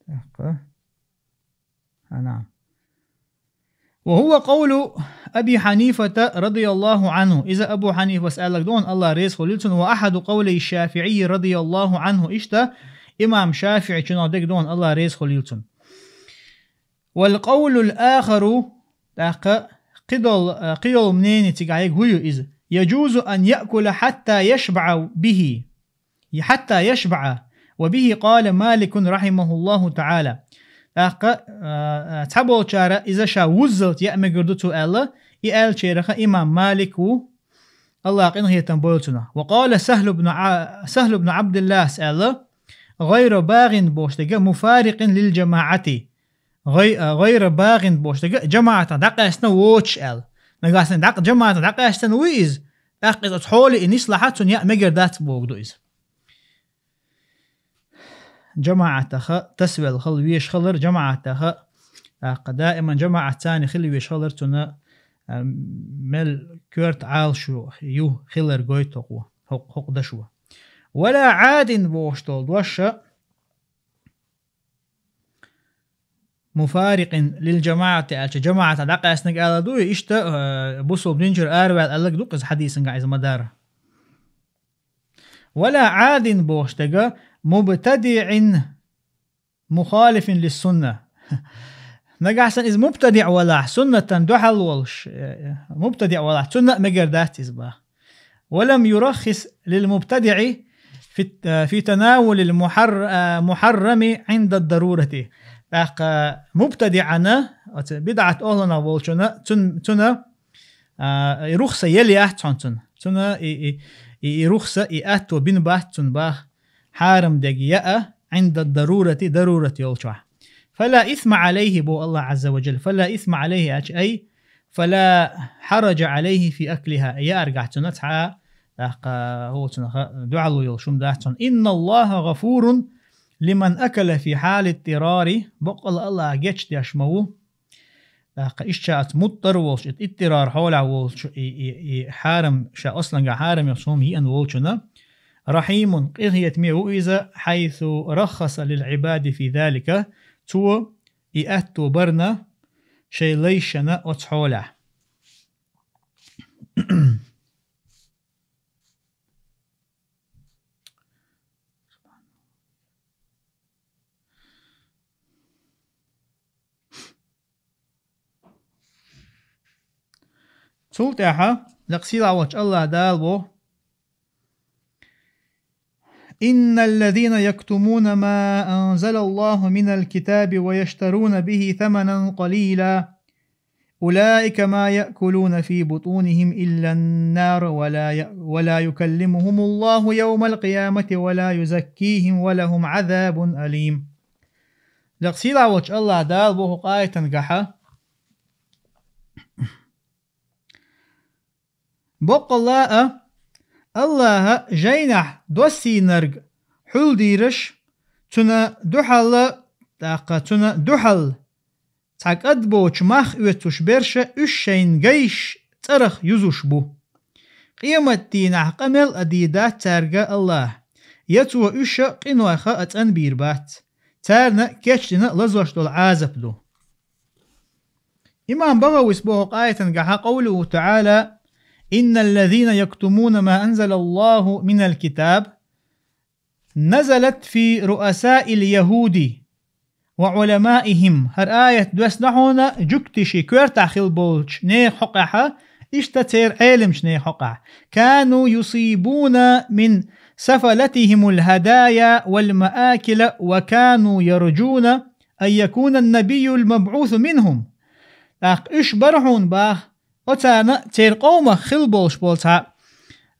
تحقق. آه، نعم. وهو قول أبي حنيفة رضي الله عنه. Иза Абу Хьанифас аьлларг ду хьуна, Аллах реза хуьлийла цунна, وأحد قولي الشافعي رضي الله عنه. Иштта имам ШафиӀичунах дерг ду хьуна, Аллах реза хуьлийла цунна. والقول الآخر, тӀаккха кхидолу, а, кхийолу мнение цигахь ерг хӀун ю иза? يجوز أن يأكل حتى يشبع به. حتى يشبع. وبه قال مالك رحمه الله تعالى. ТӀаккха, а, а, цхьаболчара иза ша вуззалц яа мегар ду цо аьлла, и аьллачарах имам Малик ву, Аллах къинхетам бойла цунах. وقال سهل بن ع-، سهل بن عبد الله аьлла: غير باغ бохуш дерг مفارق للجماعة. ГӀай-, а, гӀайра багӀин бохуш дерг, жамаӀатах дӀакъаьстина воцуш аьлла. Нагахь санна дӀакъ-, жамаӀатах дӀакъаьстина вуй иза, тӀаккха иза оцу хьоле и нислахь цунна яа мегар дац боху ду иза. ЖамаӀатаха тасавелла хила везаш хилар, жамаӀатаха, тӀаккха даиман жамаӀат царна хила везаш хилар цунна, а, мел коьрта Ӏалашо ю хилар гойту хӀокхо, хӀокху, хӀокху дашо. Вала Ӏадин бохуш долу дош а, مفارق للجماعة аьлча, жамаӀатах дӀакъаьстинарг ала дуй, иштта, э, бусалба динчуьра араваьлла аьлларг ду-кх иза хьадисангахь иза ма-дарра. ولا عاد бохуш дерг مبتدع مخالف للسنة. Нагахь санна иза мубтадиӀ валахь, суннатан дуьхьал волуш, э, мубтадиӀ валахь, цунна а мегар дац иза баха. ولم يرخص للمبتدع في، في تناول المحر-، المحرم عند الضرورة. ТӀаккха мубтадиӀана, оцу бидӀат охланах волчунна, цун-, цунна, а, и рухса ели яц хьуна цунна. Цунна и, и, и, и рухса, и атто бина бац цунна баха. Хьарам дерг яа, عند الضرورة, дарурат йолчохь. فلا إثم عليه, боху Аллах Азза ва Джалла. فلا إثم عليه аьлча, ай, فلا حرج عليه في أكلها. Яаргахь цунна цхьа ТӀаккха хӀуцунах дуьхьало йолуш хӀума дац цунна. «Инна Аллаха гъафурун лиман акала фи хьали иттирари», баккъала Аллах гечдеш ма ву. ТӀаккха иштта аца муттар волуш, и иттирар хьолехь волчу, и, и, и хьарам, ша осланга хьарам йолчу хӀума йиъна волчунна. «Рахьимун», къинхетаме ву иза, «хьайсу раххаса лил Ӏибади фи залика», цо и аьтто барна шайн лайшна оцу хьолехь. Цул тӀаьхьа лекха сийлахь волчу Аллах Дала боху: «Инналлазина яктумуна ма анзалаллаху минал китаби ва яштаруна бихи саманан къалила, улаика ма якулуна фи бутунихим иллан нар, ва ла я-, ва ла юкаллимухумуллаху явмал къиямати, ва ла юзаккихим, ва лахум азабун алим». Лекха сийлахь волчу Аллах Дала боху къаятан гахьа: Боккъалла а, Аллаха жайнахь доссийнарг хьулдийраш, цуьнан дуьхьал, тӀаккха цуьнан дуьхьал цхьа кӀадбоцу мах оьцуш берш, уьш шайн гайш цӀарах юзуш бу. Къематдийнахь къамел а дийр дац цаьрга Аллаха, я цо уьш къинойх а цӀанбийр бац. Царна кечдина лазош долу Ӏазап ду. Имам БагӀавис боху къаятан гахьа къовлуху таӀала: «Инналлазина яктумуна ма анзалаллаху минал китаб назалат фи руасаил яхуди ва Ӏуламаихим». ХӀара аят доьссина хьуна жуьгташи коьртахь хила болчу нехан хьокъехь, иштта церан Ӏеламчу нехан хьокъехь: «Кану юсибуна мин сафалатихимул хадая вал маакила ва кану яржуна ан якуна набиюл мабъусу минхум». ТӀаккха уьш бара хьуна баха, оцарна церан къомах хила болуш болу цхьа,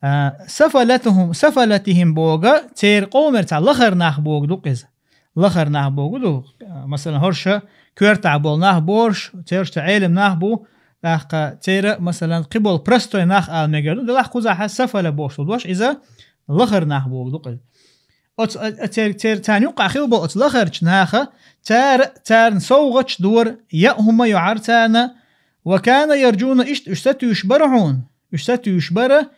а, сафалатухум, сафалатихим боху, церан къомера цхьа лахара нах боху ду-кх иза. Лахара нах боху ду, масалан, хӀорш коьртахь болу нах боруш, церан цхьа Ӏелам нах бу, тӀаккха церан, масалан, кхин болу простой нах ала мегар ду, делахь кхузахь сафала бохуш долу дош, иза лахара нах боху ду-кх иза. Оцу, а, а, цер-, цер-, царна юккъахь хила болу оцу лахарчу наха, цара, царна совгӀаташ дора, яа хӀума йохьура царна, ва кана яржуна, иштта уьш сатуьйсуш бара хьуна, уьш сатуьйсуш бара,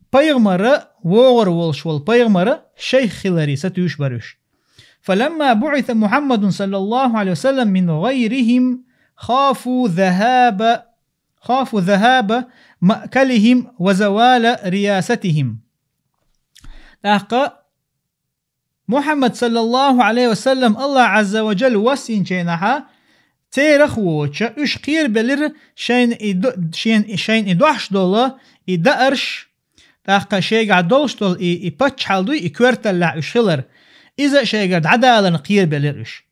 пайхамара, вогӀур волуш волу пайхамара шайх хиларе сатуьйсуш бара уьш. Фаламма буъиса Мухьаммадун саллаллаху Ӏалайхи ва саллам мин гӀайрихим, хафу захаба, хафу захаба маъкалихим ва завала риясатихим. ТӀаккха Мухьаммад саллаллаху Ӏалайхи ва саллам Аллах Ӏазза ва Джалла воссийначу хенахь, церах воцуш, уьш кхерабелира шайна и до-, шен-, шайна и дохьуш долу, и даарш, тӀаккха шайгахь долуш долу и, и паччахьалла дуй, и коьрталлехь уьш хилар. Иза шайгара дӀадаларна кхерабелира уьш.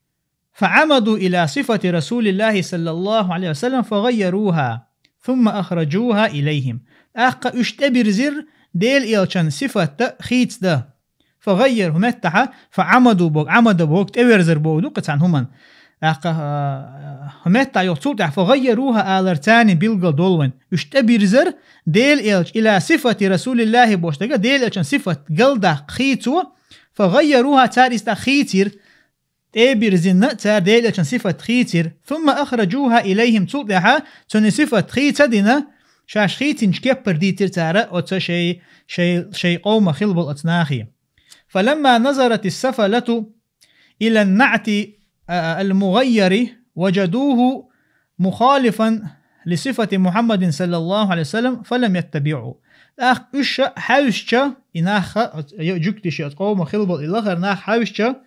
Фа Ӏамаду ила сифати Расулиллахи саллаллаху Ӏалайхи ва саллам фа гӀайяруха, сумма ахражуха илайхим. ТӀаккха уьш тӀебирзира Делан элчан сифатта хийцадан. Фа гӀайяр хӀу меттахьа, фа Ӏамаду боху, Ӏамада боху, тӀеверзар боху ду-кх цхьана хӀуманна. ТӀаккха, а, хӀу меттахь йолу цул тӀаьхьа фа гӀайяруха алар царна билггал долу вайн. Уьш тӀебирзар Делан элча, ила сифати Расулиллахи бохуш дерг, Делан элчан сифат галдаккха хийцо, фа гӀайяруха, цара иза тӀаккха хийцира, тӀебирзина цара Делан элчан сифат хийцира. Сумма ахражуха илайхим, цул тӀаьхьа цунна сифат хийца а дина, шаьш хийцинчу кеппара дийцира цара оцу шай, шай, шай къомах хила болу оцу нахе. Фаламма назарати сафалату ила наъти, а, ал-мугӀайяри, важадуху мухалифан ли сифати Мухьаммадин саллаллаху Ӏалайхи ва саллам, фалам яттабиъу. ТӀаккха уьш хьаьвсича, и нах, оцу, ю-, жуьгташи оцу къомах хила болу и лахара нах хьаьвсича,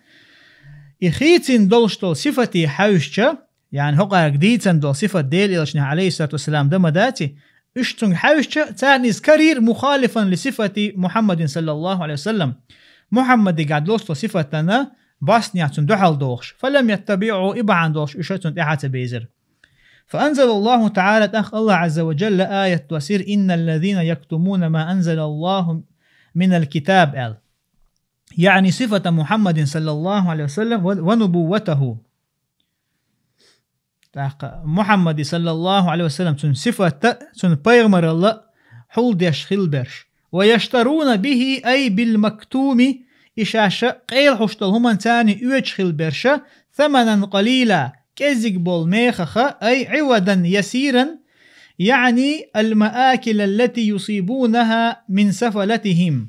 и хийцина долуш долу сифате хьаьвсича, яъни хӀокхаьрга дийцина долу сифат Делан элчанехь, Ӏалайхиссалату вассалам, дан ма даций, уьш цуьнга хьаьвсича, царна иза карийра мухалифан ли сифати Мухьаммадин саллаллаху Ӏалайхи ва саллам. Мухьаммадигахь долуш долу сифатана бӀостанехь цунна дуьхьал дохуш. Фалам яттабиъу, и бахьана долуш уьш цунна тӀаьхьа ца безира. فأنزل الله تعالى, тӀаккха Аллах Ӏазза ва Джалла аят доссийра: إن الذين يكتمون ما أنزل الله من الكتاب, аьлла. يعني صفة محمد صلى الله عليه وسلم و-, ونبوته. ТӀаккха Мухьаммади, саллаллаху Ӏалайхи ва саллам, цуьнан сифатта, цуьнан пайхамаралла хьулдеш хилла берш. ويشترون به أي بالمكتوم, и шаьш къайла хьуш долу хӀуманца оьцуш хила берш, ثمنا قليلا, кӀезиг болу мехах, أي عوضا يسيرا, يعني المآكل التي يصيبونها من سفلتهم.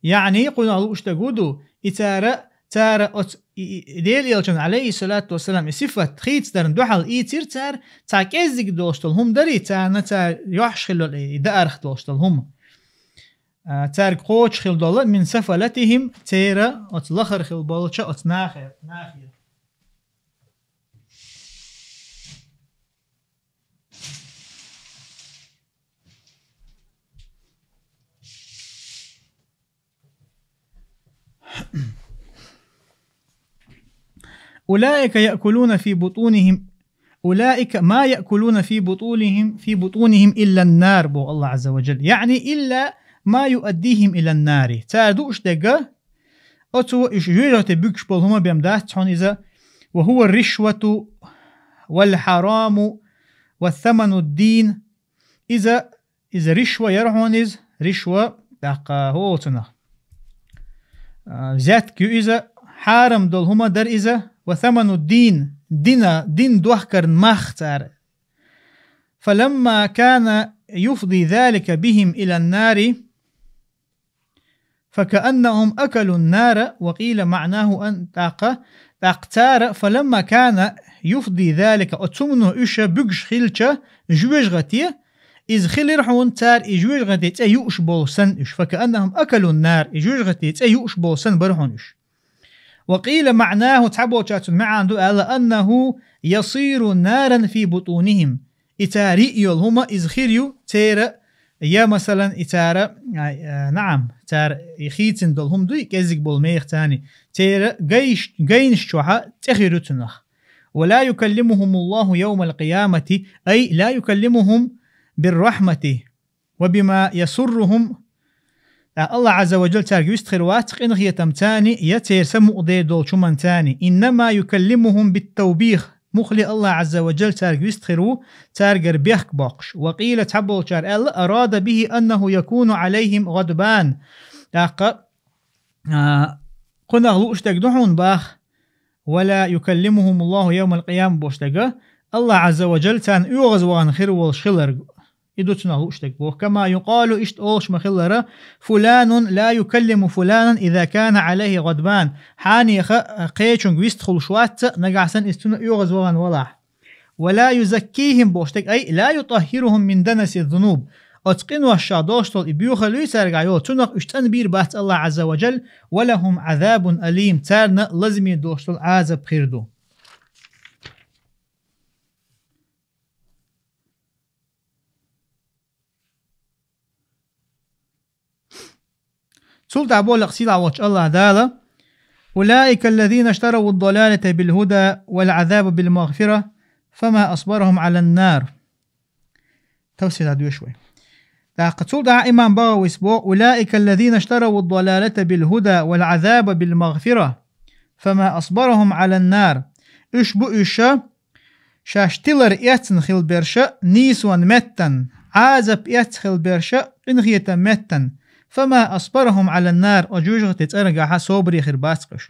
Яъни, кхунах лууш дерг хӀун ду, и цара, цара оцу, и, и, Делан Элчанан, алейхиссалату вассалам, и сифат хийцадарна дуьхьал ийцира цара, цхьа кӀеззиг долуш долу хӀума дарий, царна цара йохьуш хилла и, и даарх долуш долу хӀума. А, цаьрга кхочуш хила долу, من سفلتهم, церан оцу лахара хила болчу оцу нахе-, нахера. أولئك يأكلون في بطونهم، أولئك ما يأكلون في بطونهم، في بطونهم إلا النار, боху Аллах Азза ва Джалла. Яъни, إلا ما يؤديهم إلى النار. Цара дууш дерг, оцу уьш жоьжахате буьгуш болу хӀума бен дац хьуна иза, وهو الرشوة والحرام وثمن الدين. Иза, иза ришва яра хьуна иза, ришва, тӀаккха хӀоцунах. А, взятка ю иза, хьарам долу хӀума дара иза, وثمن الدين, дина, дин дохкарна мах цара. فلما كان يفضي ذلك بهم إلى النار، فكأنهم أكلوا النار، وقيل معناه أن، тӀаккха, тӀаккха цара, فلما كان يفضي ذلك, оцу хӀумано уьш буьгуш хилча, жоьжахате, иза хилира хьуна цара и жоьжахате цӀе юуш болу санна уьш. فكأنهم أكلوا النار, и жоьжахате цӀе юуш болу санна бара хьуна уьш. وقيل معناه, цхьаболчара цуьнан маьӀна ду аьлла, أنه يصير نارا في بطونهم. И цара йиъ йолу хӀума иза хир ю церан, я, масалан, и цара, а, а, наам, цара и хийцина долу хӀума дуй, кӀеззиг болу мехаца, церан гайш-, гайнаш чохь цӀе хир ю цунах. ولا يكلمهم الله يوم القيامة، أي لا يكلمهم بالرحمة وبما يسرهم. Аллах Азза ва Джалла цаьрга вистхир вац къинхетамца, я церан самукъадер долчу хӀуманца. إنما يكلمهم بالتوبيخ. Муххале Аллах Азза ва Джалла цаьрга вистхир ву, цаьргара бехк боккхуш. وقيل, цхьаболчара аьлла, أراد به أنه يكون عليهم غضبان. ТӀаккха, а, кхунах лууш дерг ду хьуна баха, ولا يكلمهم الله يوم القيامة бохуш дерг, Аллах Азза ва Джалла царна оьгӀазвахана хир волуш хиларг. И ду цунах лууш дерг боху. كما يقال, иштта олуш ма-хиллара, فلان لا يكلم فلانا إذا كان عليه غضبان. Хьенеха кхечуьнга вистхуьлуш вац, нагахь санна иза цунна оьгӀазвахана валахь. ولا يزكيهم бохуш дерг, أي لا يطهرهم من دنس الذنوب. Оцу къиношах долуш долу и боьхалла ю цаьргахь йолу, цунах уьш цӀанбийр бац Аллах Азза ва Джалла, ولهم عذاب أليم, царна лазаме долуш долу Ӏазап хир ду. Цул тӀаьхьа боху сийлахь волчу Аллах Дала: أولئك الذين اشتروا الضلالة بالهدى والعذاب بالمغفرة فما أصبرهم على النار. Тафсир доьшу вай. ТӀаккха цул тӀаьхьа имам БагӀавис боху: أولئك الذين اشتروا الضلالة بالهدى والعذاب بالمغفرة فما أصبرهم على النار. Уьш бу уьш, шаьш тилар эцна хила берш нийсонан меттан, Ӏазап эцна хила берш къинхетаман меттан. فما أصبرهم على النار, оцу жоьжахатин цӀаргахь собаре хир бац уьш.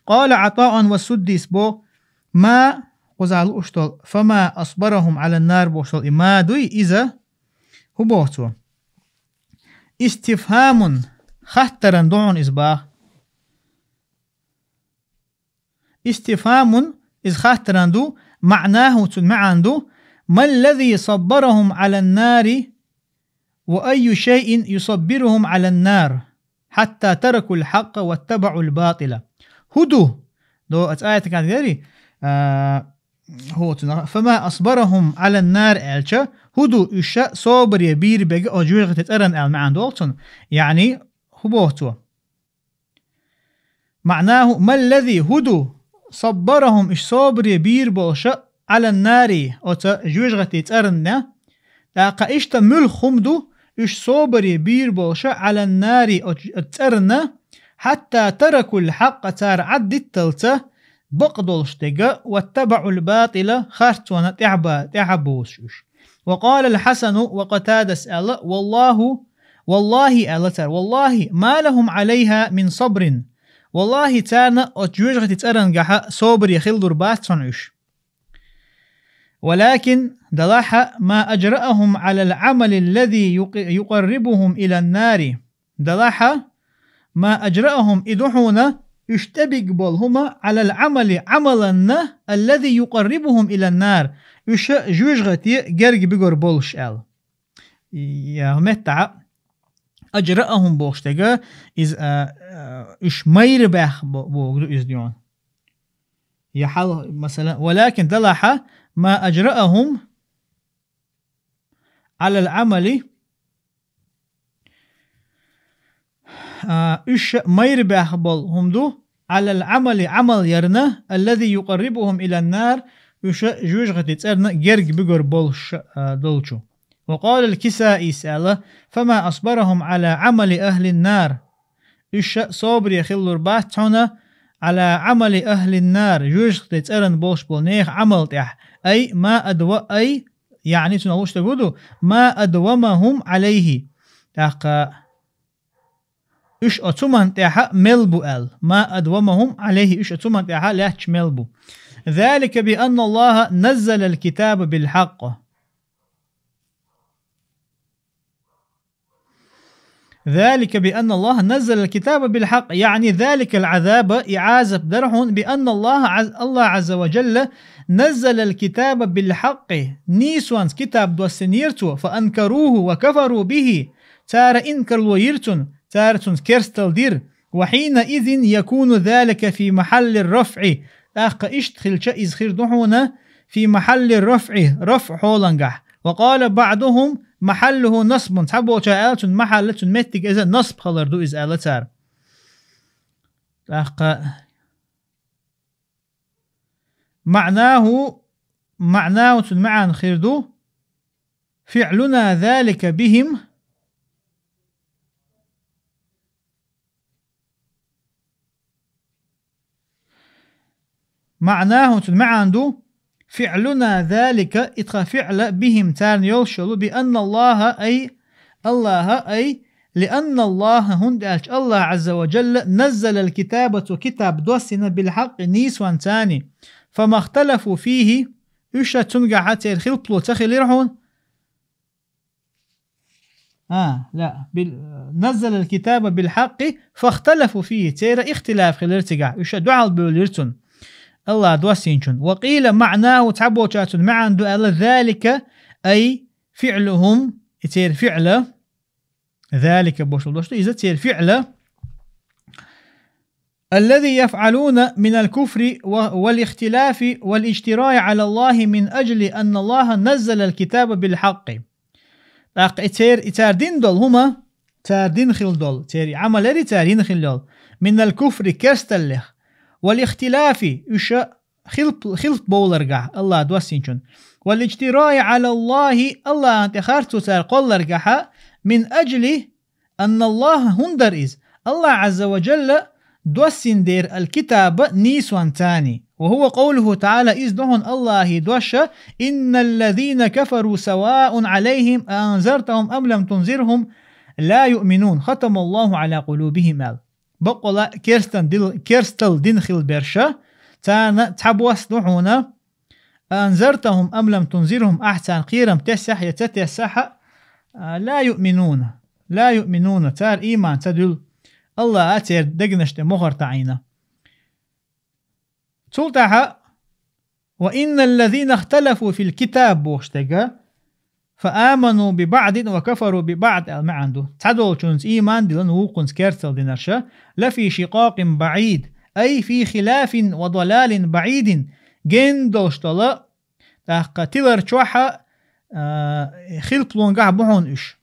قال عطاء والسديس боху: ما, кхузахь лууш долу, فما أصبرهم على النار бохуш долу и ма дуй иза, хӀун боху цо? استفهام, хаттаран ду хьуна иза баха. استفهام, иза хаттаран ду, معناه, цуьнан маьӀна ду: ما الذي صبرهم على النار وأي شيء يصبرهم على النار حتى تركوا الحق واتبعوا الباطل. ХӀун ду? До аца аятакан гери, а, хӀоцунах, فما أصبرهم على النار аьлча, хӀун ду уьш собаре бийр берг оцу жоьжахатин цӀаран аьлла маьӀна долу цунна? Яъни, хӀун боху цо? معناه: ما الذي, хӀун ду, صبرهم, уьш собаре бийр болуш, على النار, оцу жоьжахатин цӀарна? ТӀаккха иштта муьлха хӀума ду уьш собаре бийр болуш, على النار, оцу цӀарна, حتى تركوا الحق, цара Ӏад дитталца, бакъ долуш дерг, واتبعوا الباطل, харцонна тӀаьхьа ба-, тӀаьхьа бовзуш уьш. وقال الحسن وقتادة аьлла: والله, والله, аьлла цара, والله ما لهم عليها من صبر. Валлахи, царна оцу жоьжахати цӀарангахьа собаре хилалур бац цхьана уьш. ولكن, делахь, ما أجرأهم على العمل الذي يق-, يقربهم إلى النار. Делахь, ما أجرأهم, и ду хьуна уьш тӀебиг болу хӀума, على العمل, Ӏамаланна, الذي يقربهم إلى النار, уьш жоьжахати герга бигор болуш аьлла. Я, меттахь, أجرأهم бохуш дерг, иза, а, а, уьш майра баьхна бо-, бохург ду иза дуьйна. Я хьал, масала, ولكن, делахь, ما أجرأهم على العمل, а, уьш майра баьхна болу хӀума ду, على العمل, Ӏамал ярна, الذي يقربهم إلى النار, уьш жоьжахати цӀарна герга бигор болуш, а, долчу. وقال الكسائي аьлла: فما أصبرهم على عمل أهل النار. Уьш собаре хилалур бац цхьана على عمل أهل النار, жоьжахати цӀарна болуш болу нехан Ӏамал тӀехь, أي ما أدو-, أي, яъни цунах луш дерг хӀун ду, ما أدومهم عليه. ТӀаккха уьш оцу хӀуманна тӀехь мел бу аьлла. ما أدومهم عليه, уьш оцу хӀуманна тӀехь лаьтташ мел бу. ذلك بأن الله نزل الكتاب بالحق. ذلك بأن الله نزل الكتاب بالحق, يعني ذلك العذاب, и Ӏазап дара хьуна, بأن الله عز-, الله عز وجل نزل الكتاب بالحق, нийсонца китаб доссинера цо, فأنكروه وكفروا به, цара инкарло йира цунна, цара цунна керстал дира, وحينئذ يكون ذلك في محل الرفع, тӀаккха иштта хилча иза хир ду хьуна في محل الرفع, рафӀ хьолангахь. وقال بعضهم محله نصب, цхьаболчара аьлла, цуьнан махьалла, цуьнан меттиг иза насб хилар ду иза аьлла цара. ТӀаккха معناه, معناه, цуьнан маьӀна хир ду: فعلنا ذلك بهم. معناه, цуьнан маьӀна ду: فعلنا ذلك, и тхан فعل بهم, царна йолуш йолу, بأن الله, أي الله, أي لأن الله, хӀунда аьлча АллахӀ عز وجل نزل الكتاب, цо китаб доссийна, بالحق, нийсонца, فما اختلفوا فيه, уьш цуьнгахьа церан хилпало ца хилира хьуна. А, لا, بال-, نزل الكتاب بالحق فاختلفوا فيه. Церан ихтилаф хилира цигахь. Уьш дуьхьал бевлира цунна, АллахӀа доссийначунна. وقيل معناه, цхьаболчара цуьнан маьӀна ду аьлла, ذلك, أي فعلهم, и церан فعل, ذلك бохуш долуш ду, иза церан فعل, الذي يفعلون من الكفر و-, والاختلاف والاجتراء على الله من أجل أن الله نزل الكتاب بالحق. ТӀаккха и цер-, и цара дина долу хӀума, цара дина хила долу, церан и Ӏамал яра и цара йина хила йолу, من الكفر, керсталлех, والاختلاف, уьш хилп-, хилп бовларгахь АллахӀа доссийначунна, والاجتراء على الله, АллахӀана тӀе харцо цара кхолларгахьа, من أجل أن الله, хӀунда дара иза, АллахӀ عز وجل доссийна дера الكتاب нийсонца. وهو قوله تعالى, иза ду хьуна АллахӀа дош: إن الذين كفروا سواء عليهم أأنذرتهم أم لم تنذرهم لا يؤمنون ختم الله على قلوبهم, аьлла. Баккъала керстан дил-, керстал дина хила берш, царна цхьабосса ду хьуна, أأنذرتهم أم لم تنذرهم, ахь царна кхерам тесахь я ца тесахь а, لا يؤمنون, لا يؤمنون, цара ийман ца дуьллу. АллахӀа церан дегнаш тӀе мохар таӀийна. Цул тӀаьхьа, وإن الذين اختلفوا في الكتاب бохуш дерг, فآمنوا ببعض وكفروا ببعض аьлла маьӀна ду. Цхьадолчунца ийман диллина, вукхунца керстал динарш, لفي شقاق بعيد, أي في خلاف وضلال بعيد, гена долуш долу, тӀаккха тилар чохь а, а, хилпалонгахь бу хьуна уьш.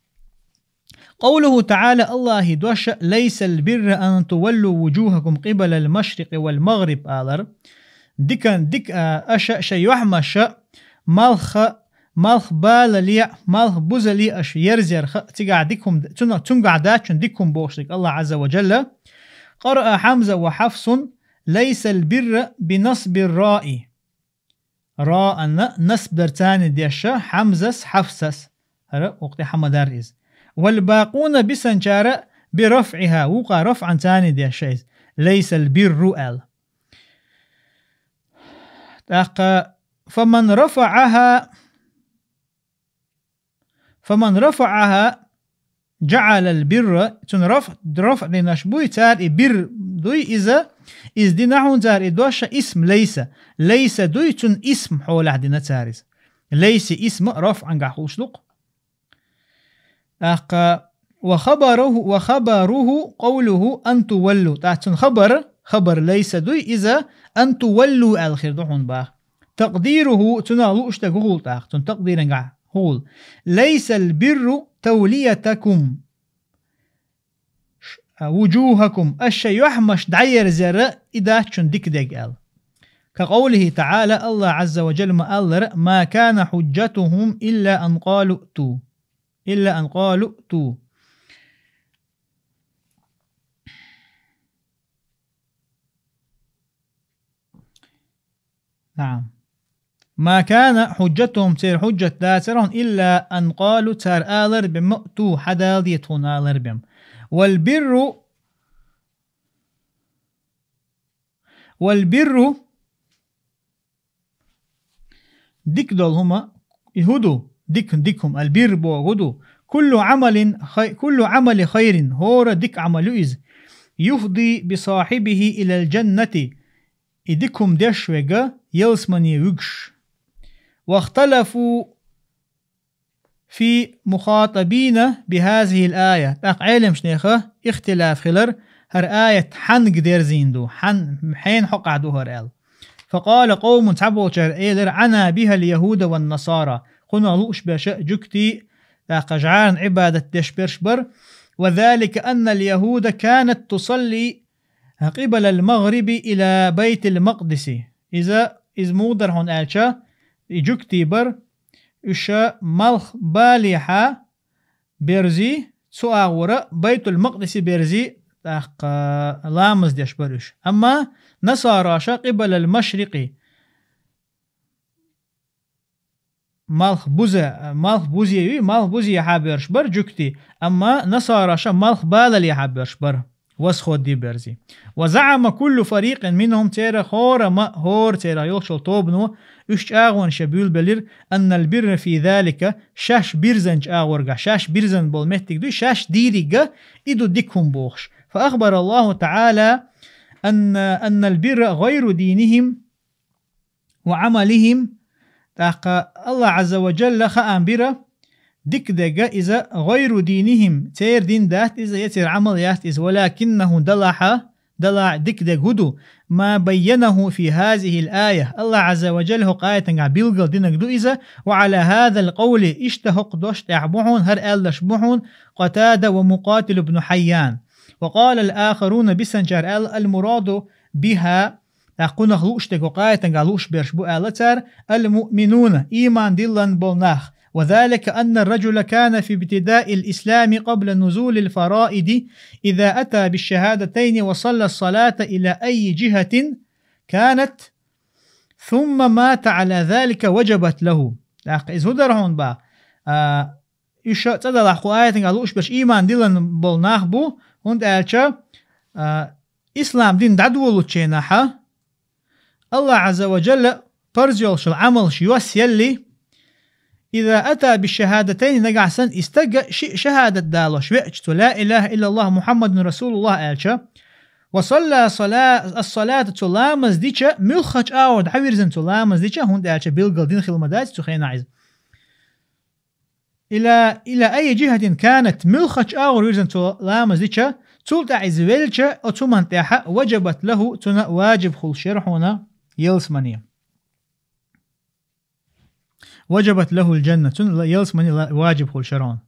قوله تعالى, АллахӀа дош: ليس البر أن تولوا وجوهكم قبل المشرق والمغرب, алар. Дика, дика, а, аша шайн юьхьмаша малх, малх балале, малх бузале аша ерзарх, цигахь дика хӀума, цунах, цуьнгахь дац шуна дика хӀума бохуш дерг АллахӀ عز وجل. قرأ حمزة وحفص: ليس البر بنصب الراء. Раъана насб дар царна деш, Хьамзас, Хьафсас. ХӀара укх тӀе хьамадар иза. والباقون, бисанчара, برفعها, вукхар рафӀан царна деш иза, ليس البر аьлла. ТӀаккха, فمن رفعها, فمن رفعها جعل البر, цунна рафӀ, рафӀ динарш буй, цар и бир дуй иза, иза дина хьуна цар и дош исм лайса. Лайса дуй, цунна исм хьолахь дина цар иза. Лайса исм рафӀангахь хулаш ду-кх. ТӀаккха, وخبره, وخبره قوله أن تولوا. ТӀаккха цун хабар, хабар лайса дуй, иза أن تولوا аьлла хир ду хьуна бах. تقديره, цунах лууш дерг хӀу хул тӀаккха, цун такъдирангахь хӀу хул. ليس البر توليتكم, ш-, а, وجوهكم, аша юхьмаш дӀаерзар и дац шун дика дерг аьлла. كقوله تعالى, АллахӀ Ӏазза ва Джалла ма аллара: ما كان حجتهم إلا أن قالوا ائتوا. إلا أن قالوا ائتوا. نعم. ما كان حجتهم, церан хьужжат дацар хьуна, إلا أن قالوا, цар алар бен, ائتوا, хьадала де тхона алар бен. والبر, والبر, дика дола хӀума, и хӀу ду, дика, дика хӀума, البر боху хӀу ду. كل عمل خي-, كل عمل خير, хӀора дика Ӏамал ю иза. يفضي بصاحبه إلى الجنة, и дика хӀума деш верг ялсамане вуьгуш. واختلفوا في المخاطبين بهذه الآية. ТӀаккха Ӏеламнехан ихтилаф хилар, хӀара аят хьанга дерзийна ду, хьан-, хьенан хьокъехь ду хӀара аьлла. فقال قوم, цхьаболчара элира: عنا بها اليهود والنصارى. Кхунах лууш берш жуьгтий, тӀаккха жӀарна Ӏибадат деш берш бара. وذلك أن اليهود كانت تصلي قبل المغرب إلى بيت المقدس. Иза, иза муха дара хьуна аьлча, и жуьгтий бара, уьш малхбалехьа берзий, цу агӀора Байтул-Макъдисе берзий, тӀаккха ламаз деш бара уьш. Амма насараша قبل المشرق, малхбуза, малхбузе юй, малхбузехьа берш бара жуьгтий, амма насараша малхбалалехьа берш бара, восходе берзий. وزعم كل فريق منهم, церан хӀора ма, хӀора церан йолчул тобано уьш чӀагӀонаш буьйлабелира, أن البر في ذلك, шаьш бирзинчу агӀоргахь, шаьш бирзина болу меттиг дуй, шаьш дийриг а, и ду дика хӀума бохуш. فأخبر الله تعالى أن، أن البر غير دينهم وعملهم. ТӀаккха АллахӀ Ӏазза ва Джалла хаам бира, дика дерг а иза غير دينهم, церан дин дац иза, я церан Ӏамал яц иза, ولكنه, делахь а, делахь а дика дерг хӀу ду, ما بينه في هذه الآية, АллахӀ Ӏазза ва Джалла хӀокху аятангахь билгал динарг ду иза, وعلى هذا القول, иштта хӀокху дош тӀехь бу хьуна, хӀара аьлларш бу хьуна Къатада ва Мукъатил ибн Хьайян. وقال الآخرون, бисанчара аьлла, المراد بها, тӀаккха кхунах лууш дерг, хӀокху аятангахь лууш берш бу аьлла цара, المؤمنون, ийман диллина болу нах. وذلك أن الرجل كان في ابتداء الإسلام قبل نزول الفرائض إذا أتى بالشهادتين وصلى الصلاة إلى أي جهة كانت ثم مات على ذلك وجبت له. ТӀаккха иза хӀун дара хьуна бах? А, уьш цӀа далахь кху аятангахь лууш берш ийман диллина болу нах бу, хӀунда аьлча, а, ислам дин дӀадолучу хенахь, АллахӀ Ӏазза ва Джалла парз йолуш йолу Ӏамалш йоссаелли, إذا أتى بالشهادتين, нагахь санна и стаг шиъ шахӀадат далош веача, цо لا إله إلا الله محمد رسول الله аьлча, وصلى صلا-، الصلاة, цо ламаз дича, муьлххачу агӀор дӀавирзина цо ламаз дича, хӀунда аьлча билггал дина хила ма дац цу хенахь иза. إلى، إلى أي جهة كانت, муьлххачу агӀор вирзина цо ламаз дича, цул тӀаьхьа иза велча, оцу хӀуманна тӀехь وجبت له, цунна ваджиб хуьлуш яра хьуна ялсамане. وجبت له الجنة, цунна ла-, ялсамане ла-, ваджиб хуьлуш яра хьуна.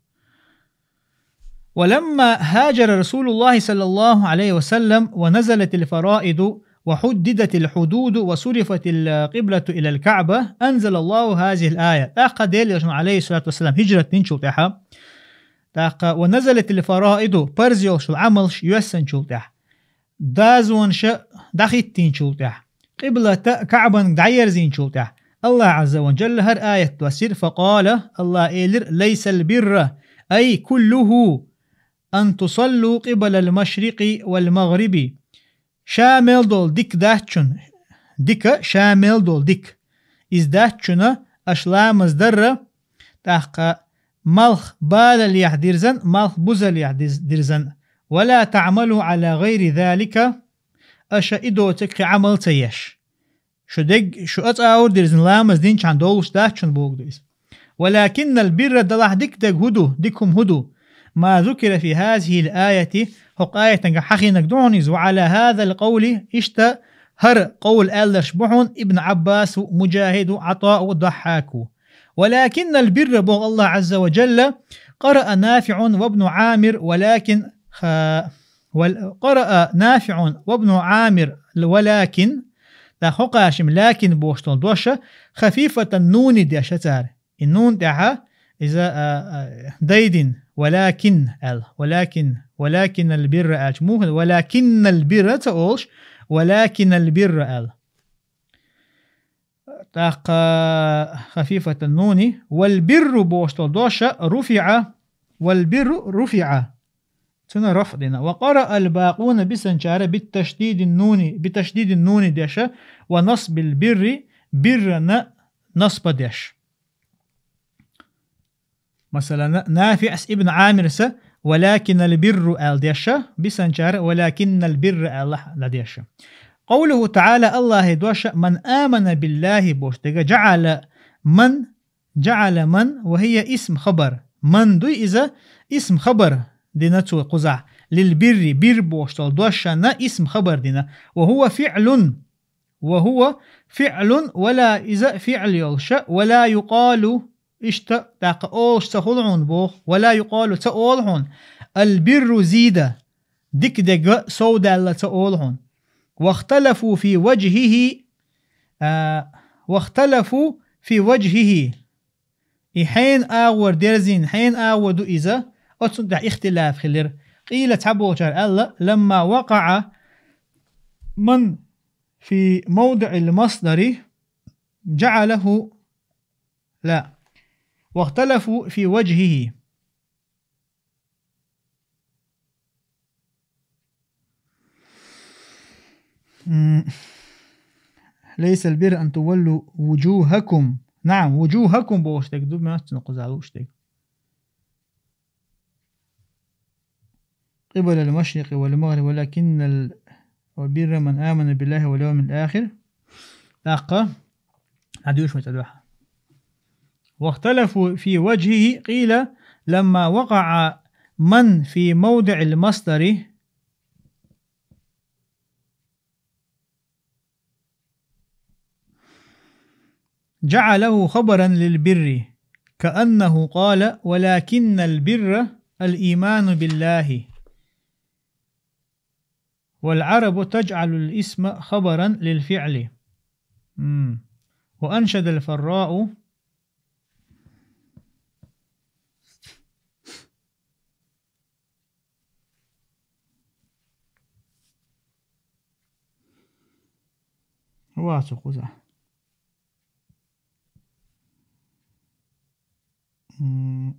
ولما هاجر رسول الله صلى الله عليه وسلم ونزلت الفرائض وحددت الحدود وصرفت القبلة إلى الكعبة، أنزل الله هذه الآية. ТӀаккха Делан Элчано, عليه الصلاة والسلام, хӀижрат динчул тӀаьхьа, тӀаккха, ونزلت الفرائض, парз йолуш йолу Ӏамалш йоьссинчул тӀаьхьа, дозанаш дӀахӀиттинчул тӀаьхьа, къиблат КаӀбанга дӀаерзинчул тӀаьхьа, АллахӀ Ӏазза ва Джалла хӀара аят доссийра: فقال, АллахӀа элира: ليس البر, أي كله أن تصلوا قبل المشرق والمغرب. Ша мел долу дика дац шуна. Дика, ша мел долу дика. Иза дац шуна аша ламаз дарра, тӀаккха малх балалехь дирзан, малх бузалехь диз-, дирзан. ولا تعملوا على غير ذلك. Аша и доцург кхин Ӏамал ца еш. Шу дерг, шу ацӀа аур дирзина ламаз динчхьана долуш дац шуна бохург ду иза. ولكن البر, делахь дика дерг хӀун ду, дика хӀума хӀун ду? ما ذكر في هذه الآية, хӀокху аятангахь хьахийнарг ду хьуна иза, وعلى هذا القول, иштта хӀара къовла аьлларш бу хьуна Ибн Ӏаббас, Муджахид, Ӏатаъ, Даххьак. ولكن البر, боху Аллах Ӏазза ва Джалла, قرأ نافع وابن عامر ولكن خ-, وال-, قرأ نافع وابن عامر ولكن, тӀаккха хӀокху аша лакин бохуш долу дош а, خفيفة النون деш а цара. И нун тӀехь а иза, а, а, дайдина, ولكن аьлла. ولكن, ولكن البر аьлча муха, ولكن البر ца олуш, ولكن البر аьлла. ТӀаккха خفيفة النون, والبر бохуш долу дош а, رفع, والبر رفع. Цунна рафӀ дина. وقرأ الباقون, бисанчара, بتشديد النون, بتشديد النون деш а, ونصب البر, биррана насба деш. Масала, НафиӀс, Ибн Ӏамирс, ولكن البر аьлла деш а, бисанчара, ولكن البر аьлла дӀадеш а. قوله تعالى, Аллахьан дош а, من آمن بالله бохуш дерг а, جعل من جعل من وهي اسم خبر. من дуй иза, исм хабар дина цо кхузахь. للبر, бир бохуш долу дошана исм хабар дина. وهو فعل. وهو فعل, ولا, иза фиӀл йолуш а, ولا يقال, иштта тӀаккха олуш ца хуьлу хьуна боху, ولا يقال, ца олу хьуна, البر زيد, дика дерг а совдаьлла ца олу хьуна. واختلفوا في وجهه, а, واختلفوا في وجهه. И хьенан агӀор дерзийна, хьенан агӀо ду иза, оцунна тӀехь ихтилаф хилира. قيل, цхьаболчара аьлла, لما وقع من في موضع المصدر جعله، لا، واختلفوا في وجهه. М, ليس البر أن تولوا وجوهكم. نعم, وجوهكم бохуш дерг ду, ма цунна кхузахь лууш дерг. قبل المشرق والمغرب، ولكن ال-، البر من آمن بالله واليوم الآخر. ТӀаккха, хьан дуьйш ма ца дуьхьа. واختلفوا في وجهه، قيل لما وقع من في موضع المصدر جعله خبرا للبر، كأنه قال: ولكن البر الإيمان بالله. والعرب تجعل الاسم خبرا للفعل. مم. وأنشد الفراء. Вацу кхуза. М.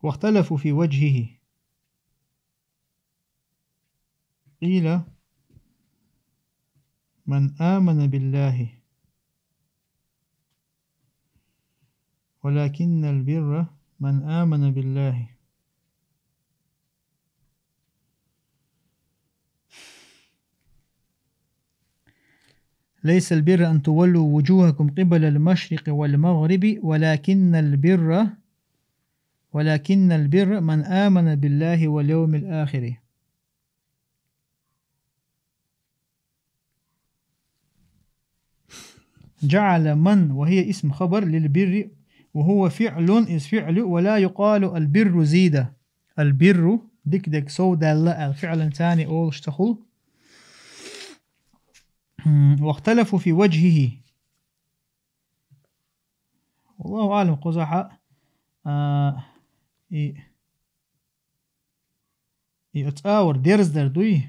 واختلفوا في وجهه. قيل: من آمن بالله، ولكن البر من آمن بالله. ليس البر أن تولوا وجوهكم قبل المشرق والمغرب، ولكن البر، ولكن البر من آمن بالله واليوم الآخر. جعل من وهي اسم خبر للبر، وهو فعل is فعل، ولا يقال البر زيد. البر, дика дерг совдаьлла аьлла, فعلا ثاني олуш ца хуьлу. М, واختلفوا في وجهه. والله أعلم, кхузахьа, а, и И оцу агӀор дерзадар дуй?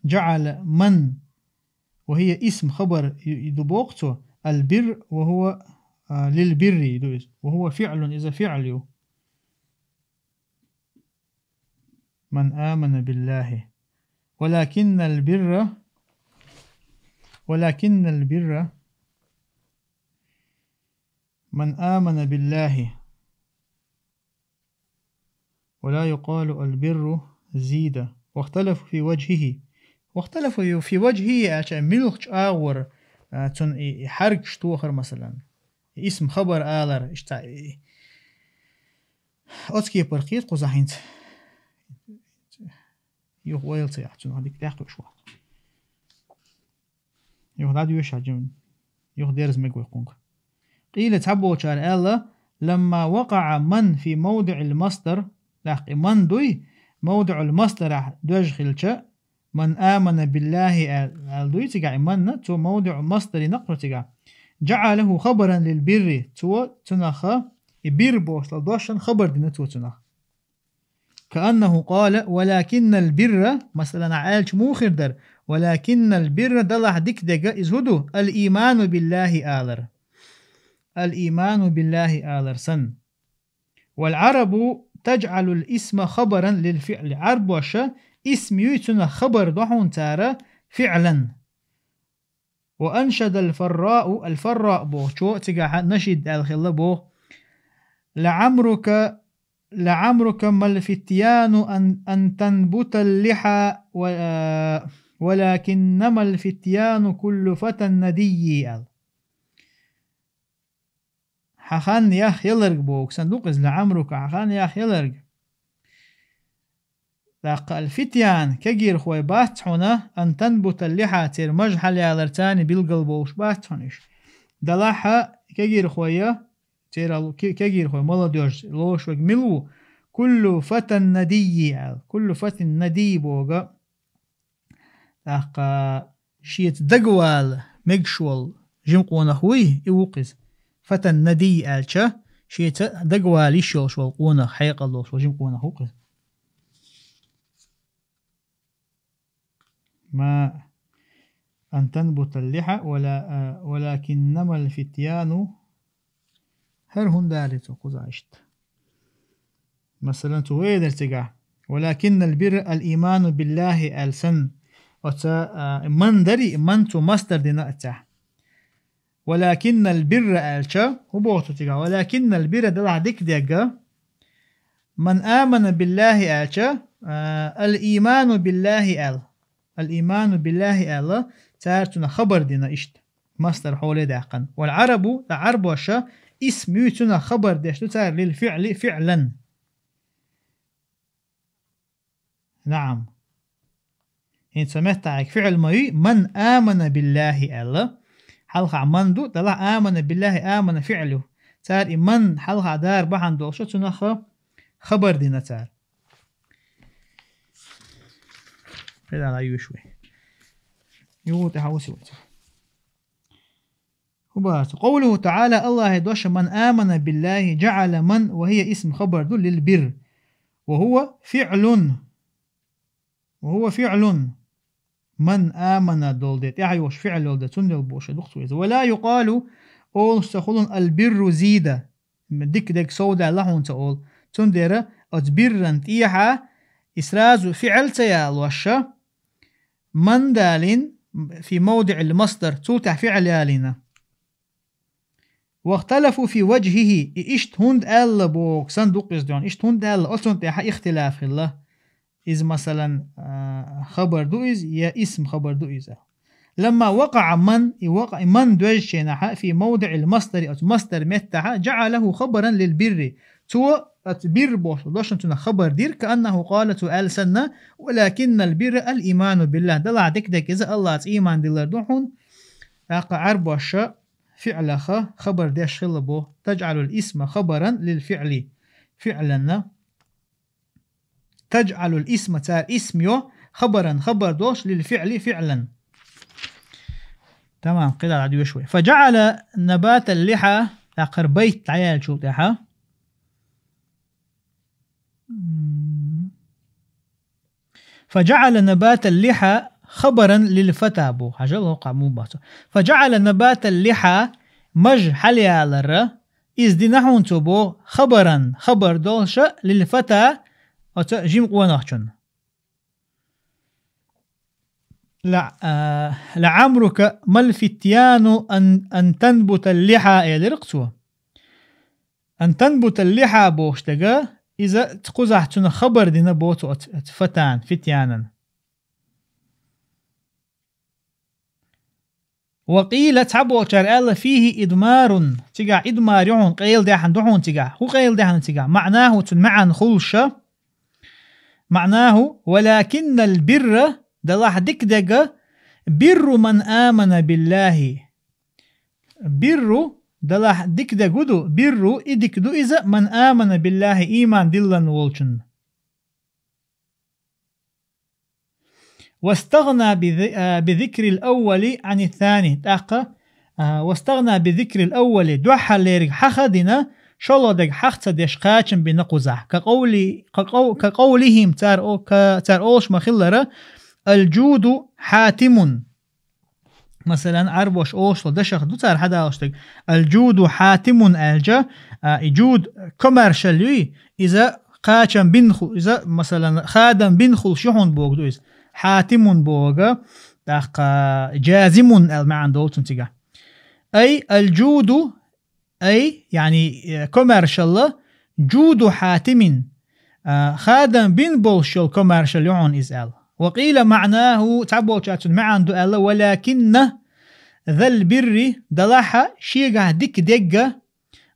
جعل من وهي اسم خبر и, и ду боху цо, البر وهو, а, للبر и ду иза. وهو فعل, иза фиӀл ю. من آمن بالله. ولكن البر، ولكن البر من آمن بالله. ولا يقال البر زيد. واختلفوا في وجهه. واختلفوا في وجهه аьлча муьлхача агӀор, а, цун и, и хьаргаш тохар, масала. Исм хабар алар, иштта, и, оцу кепара кхета кхузахь хӀинца. Юха ойла ца яхь, цунах дика тӀаьхьа кхуьуш вац. Юха дӀадоьшу хьажа, юха дерза мега вай кхунга. قيل, цхьаболчара аьлла: لما وقع من في موضع المصدر, тӀаккха и من дуй, мавдиӀул масдарахь доьжна хилча, من آمن بالله аьл-, аьлла дуй цигахь и من, цо мавдиӀу масдарина кхо цигахь. جعله خبرا للبر, цо цунах и бир бохуш долу дошан хабар дина цо цунах. كأنه قال: ولكن البر, масала, ахь аьлча муха хир дара: ولكن البر, делахь дика дерг иза хӀун ду? الإيمان بالله алар. الإيمان بالله алар санна. والعرب تجعل الاسم خبرا للفعل. Ӏарбоша исм юй, цунах хабар до хьуна цара فعلا. وأنشد الفراء, ал-Фарраъ бохучо цигахь нашид аьлла хилла боху: لعمرك، لعمرك ما الفتيان أن، أن تنبت اللحى و، ولكنما الفتيان كل فتى ندي аьлла. Хьан хан яхъяларг боху, сан ду-кх иза, لعمرك, хьан хан яхъяларг. ТӀаккха الفتيان, кегийрхой бац хьуна, أن تنبت اللحى, церан маж хьалаялар царна билгал болуш бац хьуна уьш. Делахь кегийрхой, церан ке-, кегийрхой, молодёжь лоруш верг мила ву? كل فتى ندي аьлла. كل فتى ندي боху. ТӀаккха шеца дагавала мегаш волу жима къонах вуй, и ву-кх иза. فتى ندي аьлча, шеца дагавала йиш йолуш волу къонах, хьекъал долуш волу жима къонах ву-кх иза. ما أن تنبت اللحى ولا، а, ولكنما الفتيان. ХӀара хӀунда аьлла цо кхузахь иштта? Масала, цо вай дара цигахь: ولكن البر الإيمان بالله аьлла санна. Оцу, а, من дарий, من цо масдар дина оцехь. ولكن البر аьлча, хӀун боху цо цигахь? ولكن البر, делахь дика дерг, من آمن بالله аьлча, а, الإيمان بالله аьлла. الإيمان بالله аьлла, цара цунах хабар дина иштта. Масдар хьоле даьккхина. والعرب, ткъа Ӏарбоша, исм юй, цунах хабар деш ду цара للفعل فعلا. نعم. ХӀинца меттахьега фиӀл ма юй, من آمن بالله аьлла. Хьалха من ду, делахь آمن بالله, آمن фиӀл ю. Цара и من хьалха дара бахьана долуш, цунах хабар дина цара. КхидӀа дӀайоьшу вай. Юха тӀе хьовсий вай цигахь. ХӀун боху? قوله تعالى, АллахӀа дош: من آمن بالله جعل من وهي اسم خبر ду للبر. وهو فعل. وهو فعل. من آمن долу де, тӀаьхьа йолуш фиӀл йолу де, цундела бохуш ду-кх цо иза. ولا يقال, олуш ца хуьлу البر زيد. Дика дерг сов даьлла хьуна ца олу. Цундела оцу бирран тӀехьа и сразу фиӀл ца ялош, من далийна في موضع المصدر, цул тӀаьхьа фиӀл ялийна. واختلفوا في وجهه, и иштта хӀунда аьлла боху, сан ду-кх иза дуьйна, иштта хӀунда аьлла, оцунна тӀехьа ихтилаф хилла. Иза, масалан, а, хабар ду иза, я исм хабар ду иза. لما وقع من, и وقع, и من доьжначу хенахь, في موضع المصدر, оцу масдар меттахь, جعله خبرا للبر. Цо оцу бир бохуш долу дошна цунах хабар дира, كأنه قال, цо аьлла санна: ولكن البر الإيمان بالله. Делахь дика дерг иза АллахӀаца ийман дилар ду хьуна. ТӀаккха Ӏарбоша фиӀлах хабар деш хилла боху. تجعل الاسم خبرا للفعل. ФиӀлана. تجعل الاسم, цара исм йо, خبرا, хабар долуш, للفعل, фиӀлан. Тамам, кхидӀа дӀадоьшу вай. فجعل نبات اللحى, тӀаккха байт дӀаяьллачул тӀаьхьа. فجعل نبات اللحى خبرا للفتى бу. Хьажал, хӀокху муха боху цо. فجعل نبات اللحى, маж хьалаялар, иза дина хьуна цо боху, خبرا, хабар долуш, للفتى, оцу жима къонахчунна. لعمرك ما الفتيان أن تنبت اللحى, элира цо. أن تنبت اللحى бохуш дерг, иза кхузахь цунах хабар дина боху цо оцу, оцу фатан, фитянан. وقيل, цхьаболчара аьлла, فيه إضمار, цигахь идмар ю хьуна, къайладаьхна ду хьуна цигахь. ХӀун къайладаьхна цигахь? معناه, цуьнан маьӀна хуьлуш. معناه: ولكن البر, делахь дика дерг, بر من آمن بالله. بر, делахь дика дерг хӀун ду, بر, и дика ду иза, من آمن بالله, ийман диллина волчун. واستغنى بذكر الأول عن الثاني. ТӀаккха, а, واستغنى بذكر الأول, дуьххьарлериг хьаха дина, шолгӀа дерг хьаха ца деш кхачам бина кхузахь. كقول, كقو-, كقولهم, цара о-, ка-, цара олуш ма-хиллара: الجود حاتم. Масалан, Ӏарбоша олуш долу дашах ду цара хьадалуш дерг. الجود حاتم аьлча, а, и жуд комаьршалла юй, иза кхачам бина ху-, иза, масалан, хадам бина хуьлуш ю хьуна боху ду иза. حاتم боху, тӀаккха جازم аьлла маьӀна долу цуьнан цигахь. أي الجود, أي, яъни, э, комаьршалла, جود حاتم, а, хадам бина болуш йолу комаьршалла ю хьуна иза аьлла. وقيل معناه, цхьаболчара цуьнан маьӀна ду аьлла: ولكن ذا البر, делахь шегахь дика дерг,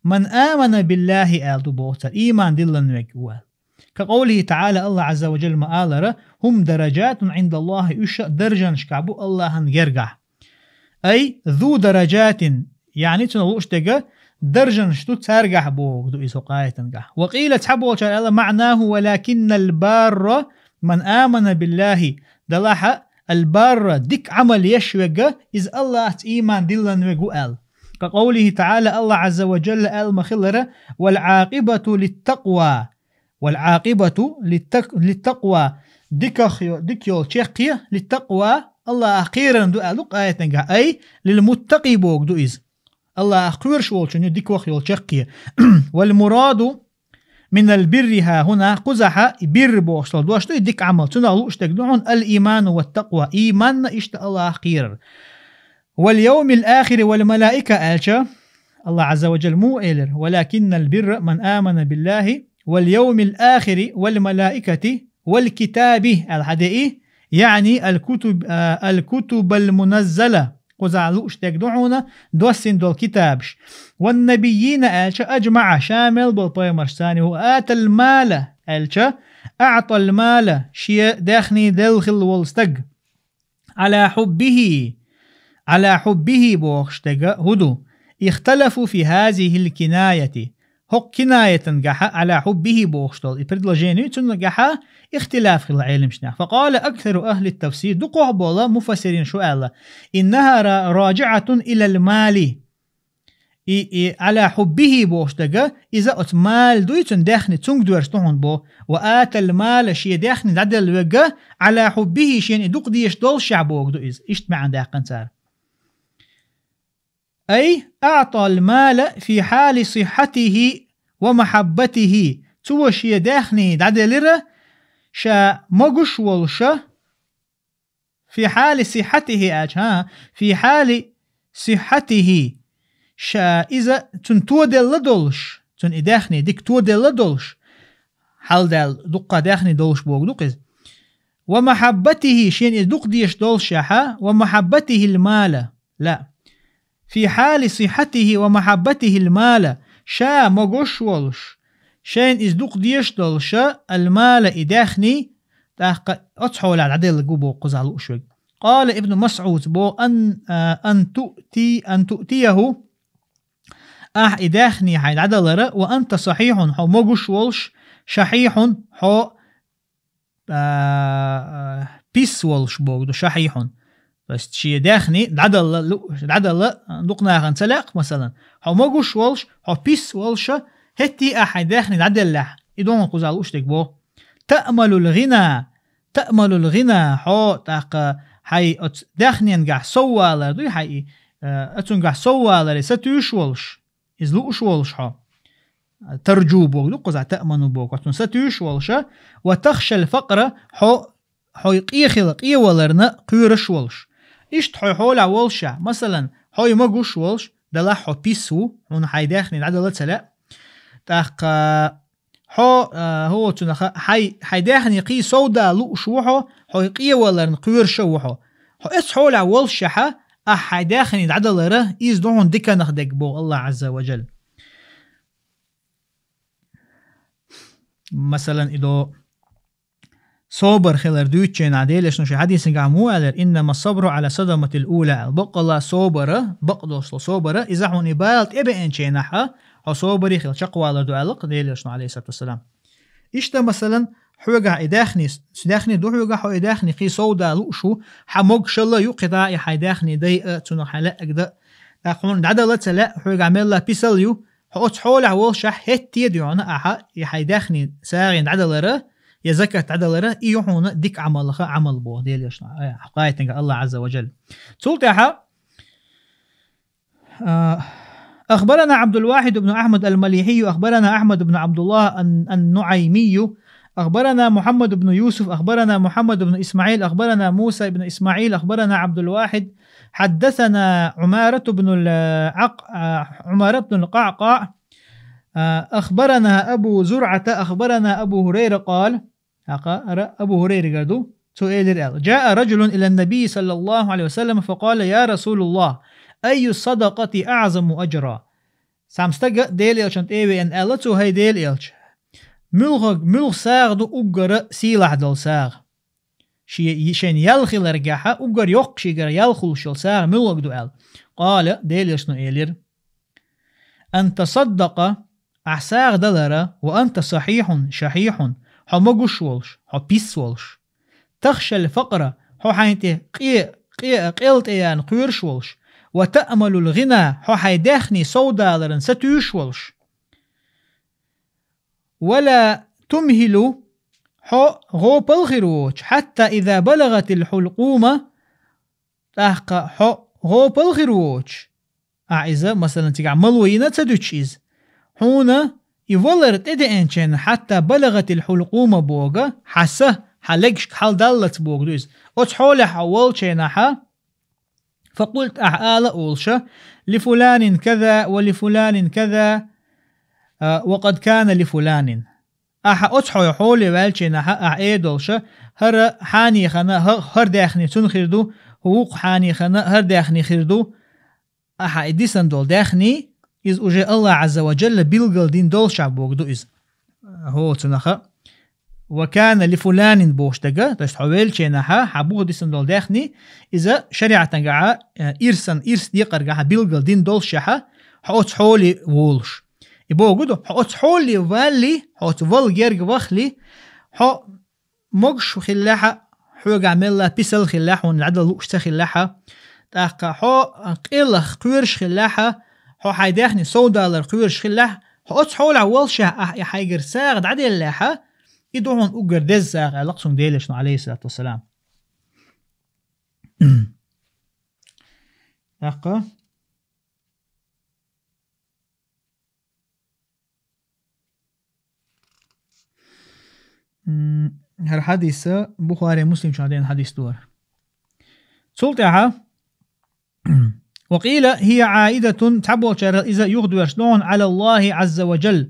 من آمن بالله аьлла ду боху цара, ийман диллина верг ву аьлла. كقوله تعالى, АллахӀ Ӏазза ва Жалла ма-аллара: هم درجات عند الله, уьш даржанашкахь бу АллахӀан гергахь. أي ذو درجات, яъни цунах лууш дерг, даржанаш ду цаьргахь боху ду иза хӀокху аятангахь. وقيل, цхьаболчара аьлла: معناه: ولكن البار من آمن بالله, делахь البار, дика Ӏамал еш верг, иза АллахӀца ийман диллина верг ву аьлла. كقوله تعالى, АллахӀ Ӏазза ва Жалла аьлла ма-хиллара: والعاقبة للتقوى. والعاقبة للتق-, للتقوى, диках йо-, дика йолу чаккхе, للتقوى, АллахӀах кхерарна ду аьлла ду-кх аятангахь, أي للمتقي боху ду иза. АллахӀах кхоьруш волчун ю диках йолу чаккхе. والمراد من البر ها هنا, кхузахь и бирр бохуш долу дош ду, и дика Ӏамал, цунах лууш дерг ду хьуна الإيمان والتقوى, ийманна иштта АллахӀах кхерар. واليوم الآخر والملائكة аьлча, АллахӀ Ӏазза ва Жалла муха элира: ولكن البر من آمن بالله واليوم الآخر والملائكة والكتاب аьлла хьадеъий, яъни الكتب, а, الكتب المنزلة, кхузахь лууш дерг ду хьуна доссийна долу китабаш. والنبيين аьлча, أجمع, ша мел болу пайхамарш царна, وآتى المال аьлча, أعطى المال, шен даьхни делла хилла волу стаг. على حبه, على حبه бохуш дерг хӀун ду? اختلفوا في هذه الكناية. ХӀокху кинаятангахь على حبه бохуш долу и предложени, цуьнгахь ихтилаф хилла Ӏеламнехан. فقال أكثر أهل التفسير, дукхахболу муфассирин шу аьлла: إنها را-, راجعة إلى المال. И, и على حبه бохуш дерг, иза оцу мал дуй цуьнан даьхни, цуьнга доьрзуш ду хьуна боху. وآتى المال, шен даьхни дӀаделла верг, على حبه, шена и дукха дезаш доллушехь боху ду иза. Иштта маьӀна даьккхина цара. أي أعطى المال في حال صحته ومحبته. Цо шен даьхни дӀаделира, ша могуш волуш, في حال صحته аьлча, хӀа, في حال صحته. Ша иза цунна тоделла долуш, цунна и даьхни дика тоделла долуш, хьалдаьлла дуккха даьхни долуш боху ду-кх иза. ومحبته, шена иза дукха дезаш доллушехь, ومحبته المال. لا. في حال صحته ومحبته المال. Ша могуш волуш, шайна иза дукха дезаш долуш, المال, и даьхни, тӀаккха оцу хьолехь дӀаделларг ву боху кхузахь лууш верг. قال ابن مسعود боху: أن, а, أن تؤتي, أن تؤتيه, ахь и даьхни хьайна дӀадалара, وأنت صحيح, хьо могуш волуш, شحيح, хьо а, а, пис волуш боху ду, شحيح. То есть шен даьхни дӀадалла, лу-, дӀадалла дукха нахана ца лаьа, масалан. Хьо могуш волуш, хьо пис волуш, хӀетте а ахь хьайн даьхни дӀаделлехь, и ду хьуна кхузахь лууш дерг боху. تأمل الغنى, تأمل الغنى, хьо тӀаккха хьайн оцу даьхненгахь соввалар дуй хьайн и, а, оцуьнгахь совваларе сатуьйсуш волуш. Иза лууш волуш хьо. ترجو боху ду кхузахь, تأمل боху, оцунна сатуьйсуш волуш, وتخشى الفقر, хьо хьой къе хила, къе валарна кхоьруш волуш. Иштта хьой хьолехь волуш, масалан, хьой могуш волуш, делахь хьо пис ву, хьуна хьайн даьхни дӀадала ца лаьа. ТӀаккха хьо, а, хӀо цунаха, хьай, хьай даьхни кхин совда лууш ву хьо, хьой къе валарна кхоьруш ву хьо. Хьо оцу хьолехь волушшехьа, ахь хьай даьхни дӀадалара, иза ду хьуна диканах дерг боху Аллах Азза ва Джалла. Масалан, и до собар хилар дуьйцучу хенахь Делан Элчано шен хьадисагахь муха аьллера: «Иннама сабру ала садаматил ула», аьлла. Баккъалла собара, бакъдолуш долу собара, иза хьуна и бала тӀебеанчу хенахьа, хьо собаре хила чекхвалар ду аьлла-кх Делан Элчано, алейхиссалату вассалам. Иштта, масалан, хьоьгахь и даьхни, даьхни ду хьоьгахь, хьо и даьхни кхин совда лууш ву, хьан могушалла ю кхин дӀа и хьайн даьхни дайа, цунах хьан лаьа а да. ТӀаккха хьуна дӀадала ца лаьа, хьоьгахь мелла писал ю, хьо оцу хьолехь волушехь хӀетте а доьгӀна ахьа, и хьайн даьхни сагӀина дӀадалара, я закат дӀадалара, и ю хьуна дика Ӏамалаха Ӏамал боху Делан Элчано, э, хьо кхайтинга Аллах Азза ва Джалла. Цул тӀаьхьа, а, أخبرنا عبد الواحد بن أحمد المليحي، أخبرنا أحمد بن عبد الله الن-، النعيمي، أخبرنا محمد بن يوسف، أخبرنا محمد بن إسماعيل، أخبرنا موسى بن إسماعيل، أخبرنا عبد الواحد، حدثنا عمارة بن العق-، عمارة بن القعقاع، أخبرنا أبو زرعة، أخبرنا أبو هريرة قال، хӀокхара Абу ХӀурайрагара ду, цо элира аьлла: «جاء رجل إلى النبي صلى الله عليه وسلم فقال: يا رسول الله، أي الصدقة أعظم أجرا؟» Цхьана стага Делан Элчанна тӀе а веана аьлла цо: «ХӀай Делан Элча, муьлхаг-, муьлха сагӀа ду уггара сийлахь долу сагӀа?» Шен, шен ял хиларгахьа, уггар йоккха шигара ял хуьлуш йолу сагӀа муьлхаг ду аьлла. Къала, Делан Элчано элира: «Ан тасаддакъа», ахь сагӀа далара, «ва анта сахьихьун, шахьихьун», хьо могуш волуш, хьо пис волуш. «Тахшал факъра», хьо хьайн тӀе къе-, къе-, къел тӀе яна кхоьруш волуш. «Ва таъмалул гӀина», хьо хьайн даьхни совдаларан сатуьйсуш волуш. «Ва ла тумхилу», хьо гӀопал хир воцуш, «хьатта иза балагӀатил хьулкъума», тӀаккха хьо гӀопал хир воцуш. Ахь иза, масалан, цигахь мало йина а ца дуьтуш иза. Хьуна и валар тӀедеанчийн, «хьатта балагӀатил хьулкъума» бога, хьан са, хьан легашка хьаладаллалц бога ду иза. Оцу хьолехь хьо волчийнахьа, «Факъулт», ахь ала а олуша: «Ли фуланин каза ва ли фуланин каза, а, ва къад кана ли фуланин». Ахьа оцу хьой хьоле ваьлчийнахьа, ахь э долуша: «ХӀара хьанехана, хӀа-, хӀара даьхни цунна хир ду, хӀу вукху хьанехана, хӀара даьхни хир ду». Ахьа и дисан долу даьхни, иза уже Аллах Азза ва Джалла билгал дин долуша бога ду иза. ХӀо цунаха. «Ва кана ли фуланин» бохуш дага, то есть хьо велчийнахьа, хьан буха дисан долу даьхни, иза шариӀатангахьа, э, ирсан, ирс декъаргахьа билгал дин долшехьа, хьо оцу хьоле волуш. И богу ду, хьо оцу хьоле валли, хьо оцу вал герга вахли, хьо могуш хиллехьа, хьоьгахь мелла писал хиллехь, хьуна лаьдал лууш ца хиллехьа, тӀаккха хьо къелах кхоьруш хиллехьа, хьо хьайн даьхни совдалар кхоьруш хиллехь, хьо оцу хьолехь волшехь ахь и хьайгара сагӀа дӀаделлехьа, и ду хьуна уггар деза сагӀа, аьлла-кх цунга Делан Элчано, алейхиссалату вассалам. ТӀаккха. М, хӀара хьадиса Бухари, Муслим чу хьадена хьадис ду хӀара. Цул тӀаьхьа, «Ва къийла хӀия Ӏаидатун», цхьаболчара иза юхадоьрзуш ду хьуна, «Ӏала Аллахи Ӏазза ва Джалла».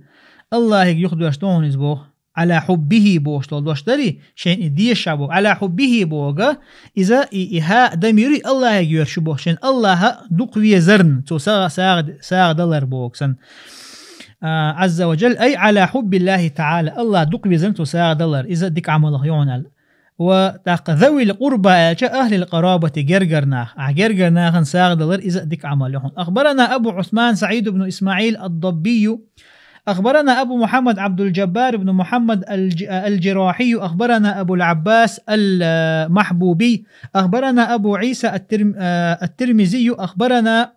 Аллахига юхадоьрзуш ду хьуна иза боху. «Ӏала хьуббихи» бохуш долу дош дарий, шен и дезаш боху. «Ӏала хьуббихи» бога, иза и, и хӀа дамир Аллахига йоьрзуш ю боху, шен Аллаха дукха везарна, цо сагӀа, сагӀа, сагӀа далар боху сан. А, «Ӏазза ва Джалла», ай «Ӏала хьуббиллахи таӀала», Аллах дукха везарна цо сагӀа далар, иза дика Ӏамалах ю хьуна аьлла. Ва тӀаккха «завил къурба» аьлча, «ахлил къарабати», гергар нах. Ахь гергар нахана сагӀа далар, иза дика Ӏамал ю хьуна. أخبرنا أبو عثمان سعيد بن إسماعيل الضبي، أخبرنا أبو محمد عبد الجبار بن محمد الج-، الجراحي، أخبرنا أبو العباس المحبوبي، أخبرنا أبو عيسى الترم-، آه، الترمذي، أخبرنا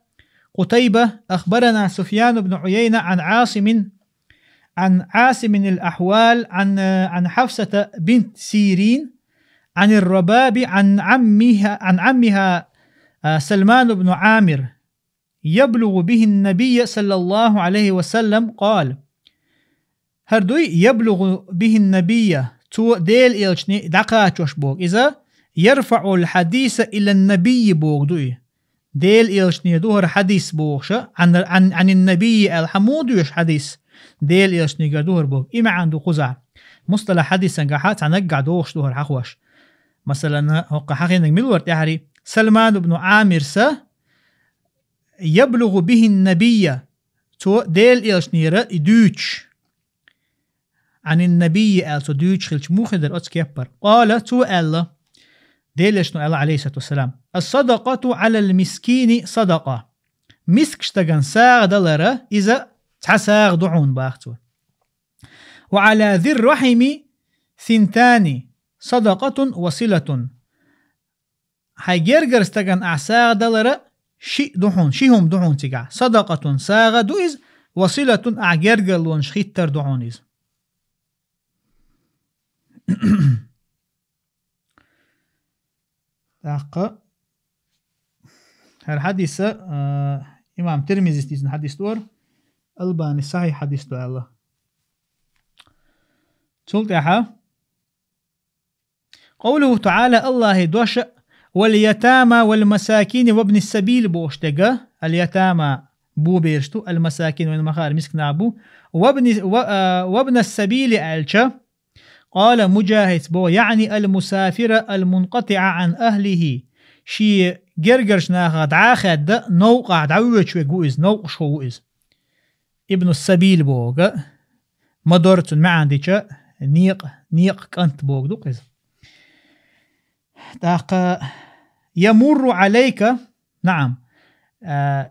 قتيبة، أخبرنا سفيان بن عيينة عن عاصم عن عاصم الأحوال عن، عن حفصة بنت سيرين عن الرباب عن عمها، عن عمها، آه، سلمان بن عامر يبلغ به النبي صلى الله عليه وسلم قال، хӀара дуй, يبلغ به النبي, цо Дела элчане дӀакхачош боху иза, «يرفع الحديث إلى النبي» боху ду и. Дела элчане ду хӀара хьадис бохуша, Ӏан, Ӏан, «عن النبي» аьлла, хьан муха доьшу хьадис? Дела элчанегара ду хӀара боху. И маьӀна ду кхузахь. Мусталахь хьадисан гахьа цхьа наггахь дохуш ду хӀара хьахош. Масалан, хӀокху хьахийнарг мила вара тӀаьхьарий? Салман ибн Ӏамирса, «يبلغ به النبي», цо Дела элчанера и дуьйцуш. «عن النبي» аьлла цо дуьйцуш хилча муха дара оцу кеппара? «قال», цо аьлла, Дела элчано аьлла, عليه الصلاة والسلام: «الصدقة على المسكين صدقة». Мискачу стагана сагӀа далара иза цхьа сагӀа ду хьуна, баха цо. «وعلى ذي الرحم ثنتان صدقة وصلة». Хьайн гергара стагана ахь сагӀа далара шиъ ду хьуна, ши хӀума ду хьуна цигахь. «صدقة», сагӀа ду иза, «وصلة», ахь гергарлонаш хӀиттар ду хьуна иза. ТӀаккха хӀара хьадиса, а, имам Тирмизис дийцина хьадис ду хӀара, Албани сахьихь хьадис ду аьлла. Цул тӀаьхьа, قوله تعالى, Аллахьан дош: «واليتامى والمساكين وابن السبيل» бохуш дерг, اليتامى бу бераш ду, المساكين вайна ма-хаъара мисканаш бу, وابن، و، а, «وابن السبيل» аьлча, قال مجاهد боху, يعني المسافر المنقطع عن أهله, шен гергарчу нахах дӀа а хаьдда, новкъахь дӀавоьдуш верг ву иза, новкъашхо ву иза. Ибну Сабил боху, ма-дарра цуьнан маьӀна дича, некъа, некъа кӀант боху ду-кх иза. ТӀаккха يمر عليك, наам, а,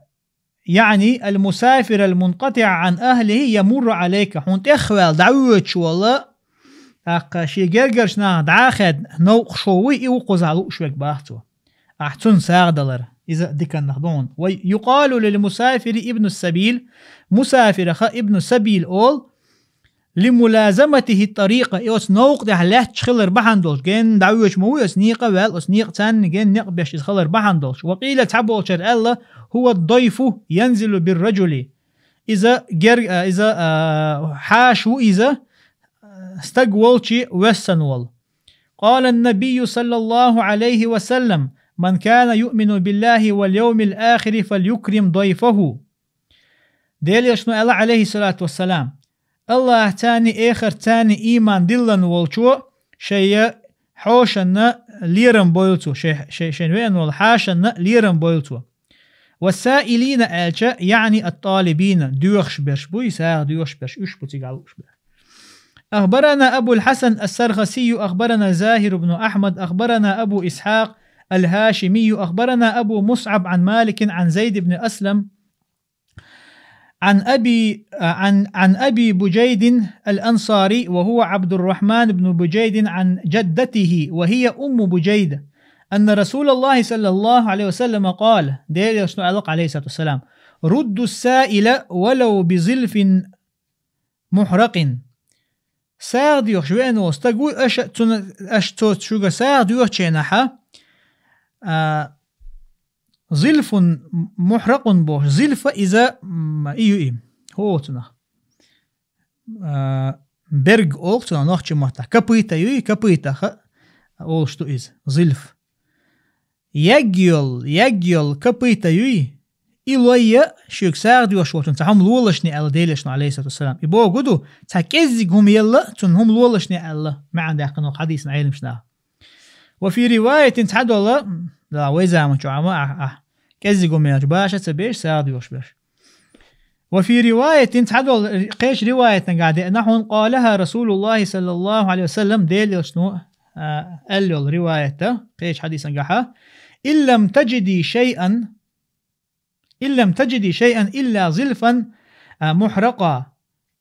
يعني المسافر المنقطع عن أهله يمر عليك, хьуна тӀехваьлла дӀавоьдуш волу, тӀаккха шен гергарчу нахах дӀа а хаьдда, новкъашхо вуй, и ву кхузахь лууш верг, баха цо. Ахь цунна сагӀа далара, иза диканнах ду хьуна. ويقال للمسافر ابن السبيل, мусафирах ибну сабил олу, لملازمته الطريق, и оцу новкъа тӀехь лаьтташ хилар бахьана долуш, генна дӀавоьдуш ма вуй, оцу некъа а ваьлла, оцу некъа царна генна некъ беш иза хилар бахьана долуш. وقيل, цхьаболчара аьлла: هو الضيف ينزل بالرجل. Иза гер-, а, иза, а, хьаша ву иза, а, стаг волчу воьссина волу. قال النبي صلى الله عليه وسلم: من كان يؤمن بالله واليوم الآخر فليكرم ضيفه. Делан Элчано аьлла, عليه الصلاة والسلام: Аллахьца а, эхартца а ийман диллина волчо шайн хьошанна лерам бойла цо, шай-, шай-, шайна веана волу хьашанна лерам бойла цо. والسائلين аьлча, يعني الطالبين, доьхуш берш буй, сагӀа доьхуш берш, уьш бу цигахь лууш берш. أخبرنا أبو الحسن السرخسي، أخبرنا زاهر بن أحمد، أخبرنا أبو إسحاق الهاشمي، أخبرنا أبو مصعب عن مالك عن زيد بن أسلم، عن أبي، عن، عن أبي بجيد الأنصاري، وهو عبد الرحمن بن بجيد، عن جدته، وهي أم بجيد، أن رسول الله صلى الله عليه وسلم قال, Делан Элчано аьлла, عليه الصلاة والسلام: رد السائل ولو بظلف محرق. СагӀа доьхуш веана волу стаг вуй, аша цунна, аша цо шуьга сагӀа доьхучу хенахь, а, зилфун мухьракъун бохуш, зилфа иза, м, и ю и, хӀо цунах. А, берг олу цунах нохчийн маттахь. Копыта ю и, копытаха олуш ду иза, зилф. Ягйолу, ягйолу копыта юй, и лойя шуьга сагӀа доьхуш волчунна цхьа хӀума лолашне аьлла Делан Элчано, عليه الصلاة والسلام. И бохург ду, цхьа кӀеззиг хӀума елла, цунна хӀума лолашне аьлла, маьӀна даьккхина хьадисан Ӏеламнаха. وفي رواية, цхьадолу, да, вай заман чохь ма ахь, ахь, кӀеззиг хӀума елча, баша ца беш, сагӀа доьхуш берш. وفي رواية, цхьадолу кхечу риваятангахь деана хьуна, قالها رسول الله صلى الله عليه وسلم, Делан Элчано, а, аьлла йолу риваят, кхечу хьадисангахьа: إن لم تجدي شيئا، إن لم تجدي شيئا إلا ظلفا، а, محرقا،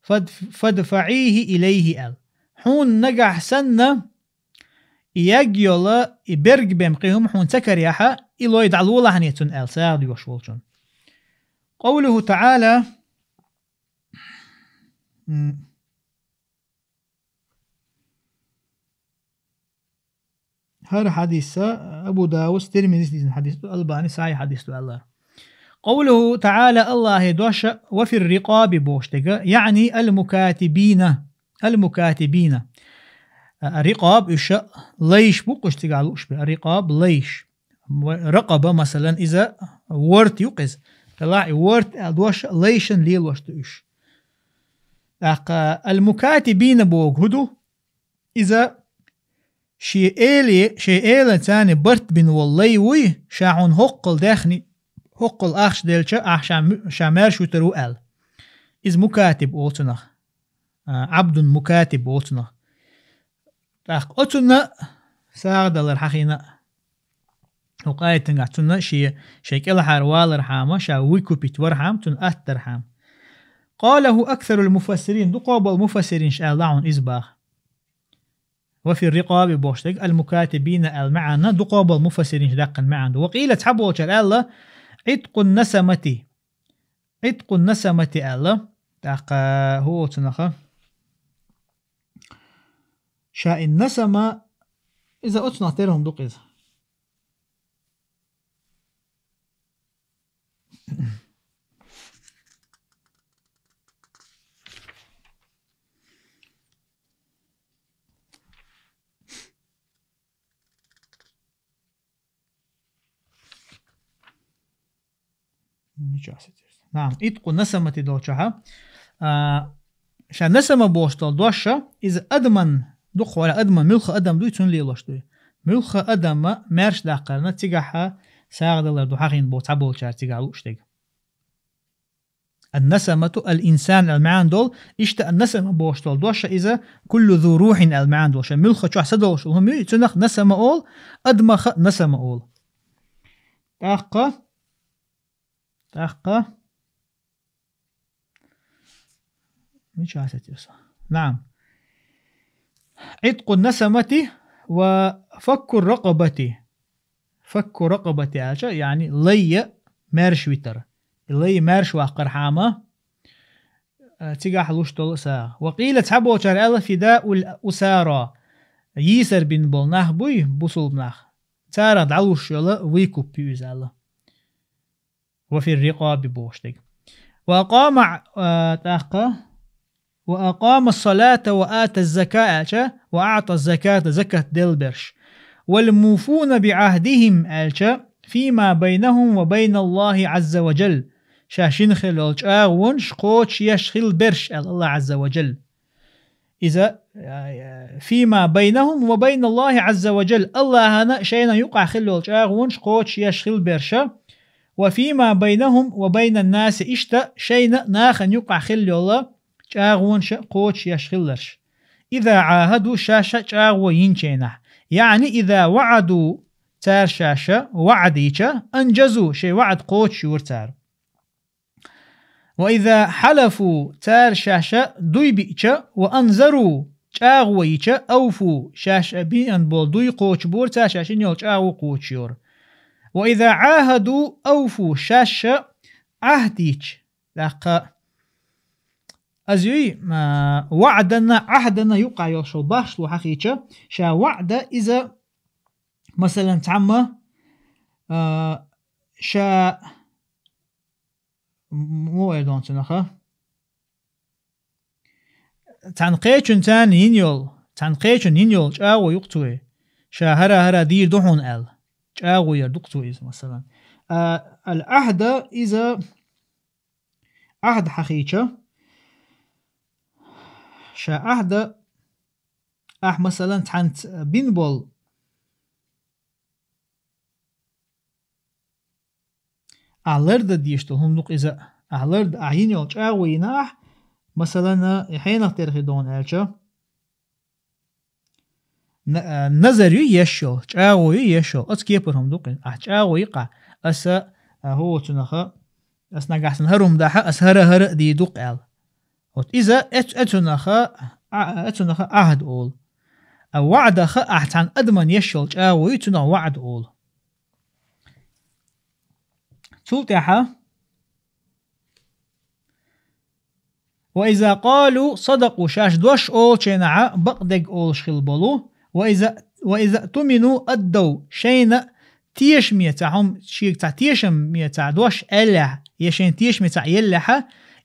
فاد-، فادفعيه إليه, аьлла. Хьуна нагахь санна, и ягйолу, и берг бен кхин хӀума хьуна ца карехь, и лой дӀалолахьане цунна аьлла, сагӀа доьхуш волчунна. قوله تعالى, м, хӀара хьадис Абу Дауд, Тирмизис дийцина хьадис ду, Албани сахьихь хьадис ду аьлла. قوله تعالى, Аллахьан дош, وفي الرقاب бохуш дерг, يعني المكاتبين. المكاتبين. А, рикъаб уьш лайш бу-кх уьш цигахь лууш бер. Рикъаб лайш. Ва-, ракъаба, масалан, иза ворта ю-кх иза. Делахь и ворта аьлла дош лайшан лелош ду уьш. ТӀаккха ал-мукатибина боху хӀун ду? Иза шен эле, шен элан царна барт бина волу лай вуй, ша хьуна хӀоккхул даьхни, хӀоккхул ахча делча, ахь ша му-, ша маьрша вуьтур ву аьлла. Иза мукатиб олу цунах. А, Ӏабдун мукатиб олу цунах. ТӀаккха оцунна сагӀа далар хьахийна. ХӀокху аятангахь цунна шен, шен кӀелхьара валархьама, ша выкупить вархьама, цунна аттархьама. Къалаху аксарул муфассирин, дукхо болу муфассиринаш аьлла хьуна иза баха. Ва фир рикъаби бохуш дерг, ал-мукатибина аьлла маьӀна, дукхо болу муфассиринаш даьккхина маьӀна ду. Ва къийла цхьаболчара аьлла, Ӏиткъун насамати. Ӏиткъун насамати аьлла. ТӀаккха хӀун олу цунаха? Ша и насама, иза оцунах тера хӀума ду-кх иза. Ничего себе. Наам, итку насамати долчохьа. А, ша насама бохуш долу дош ша, иза адаман дукха вара, адаман муьлхха адам дуй, цунна лелош дуй. Муьлхха адама маьрша даккхарна цигахьа сагӀа далар ду хьахийна боху цхьаболчара цигахь лууш дерг. Ан-насамату ал-инсан аьлла маьӀна долу, иштта ан-насама бохуш долу дош ша иза куллу зу рухьин аьлла маьӀна долу. Ша муьлхха чохь са долуш хӀума юй, цунах насама олу, адамаха насама олу. ТӀаккха, тӀаккха. Мича хьасатирса? Наам. Итку насамати ва факку ракъабати. Факку ракъабати аьлча, яъни лайя маьрша витар. И лайя маьрша ваккхархьама, а, цигахь луш долу сагӀа. Ва къийла цхьаболчара аьлла фидаул усара. Йийсар бина болу нах буй, бусулба нах. Царах дӀалуш йола выкуп ю иза аьлла. Ва фир рикъаби бохуш дерг. Ва акъама, а, тӀаккха, ва акъама салата ва ата закка аьлча, ва аъта заката, закат делберш. Вал муфуна би гӀахдихим аьлча, фима байнахум ва байна Аллахи Ӏазза ва жал. Ша шина хилла йолу чӀагӀонаш кхочушъеш хила берш аьлла Аллах Ӏазза ва жал. Иза, а, фима байнахум ва байна Аллахи Ӏазза ва жал, Аллахьана шайна юкъахь хилла йолу чӀагӀонаш кхочушъеш хила берша, ва фима байнахум ва байна наси, иштта шайна нахана юкъахь хилла йолу чӀагӀонаш кхочушъеш хилларш. Иза гӀахаду, ша-ша чӀагӀо йинчийнахь, яъни иза ваӀаду, цара ша-ша ваӀад йича, анжазу, шайн ваӀад кхочушйора цара. Ва иза хьалафу, цара шаьш дуй биъча, ва анзару, чӀагӀо йича, авфу, шаьш биъна болу дуй кхочушбора цара, шаьш йина йолу чӀагӀо кхочушйора. Ва иза гӀахаду, авфу, шаьш Ӏахд йича, тӀаккха, аз юй, а, ваӀданна, Ӏахданна юкъахь йолуш йолу бахьаш ло хьахийча, ша ваӀда иза, масалан, цхьамма, а, ша М-, муха эр ду цунаха? Цхьана кхечуьнца йина йолу, цхьана кхечуьнца йина йолу чӀагӀо ю-кх цо. Ша хӀара-хӀара дийр ду хьуна аьлла. ЧӀагӀо яр ду-кх цо иза, масалан. А, ал-Ӏахда иза Ӏахд хьахийча, ша Ӏахда ахь, масалан, цхьаьнца бина болу Ахь лардан дезаш долу хӀума ду-кх иза. Ахь лардан, ахь йина йолу чӀагӀо йина ахь, масалан, и хьенах тера хир ду аьлча, на-, а, назар ю еш йолу, чӀагӀо ю еш йолу, оцу кепара хӀума ду-кх иза. Ахь чӀагӀо йи-кх ахь, аса, а, хӀу цунаха, аса нагахь санна хӀара хӀума дахьа, аса хӀара-хӀара а дийр ду-кх аьлла. Вот иза эц-, эцунаха, а, эцунаха Ӏахд олу. А ваӀдаха ахь цхьана адаман еш йолу чӀагӀо ю, цунах ваӀд олу. Цул тӀаьхьа, ва иза къалу садакъу, шаьш дош олучу хенахьа бакъдерг олуш хила болу, ва иза, ва иза тумину аддав, шайна тешаме цхьа хӀума, шега цхьа тешаме цхьа дош аьллехь, я шайна тешаме цхьа еллехьа,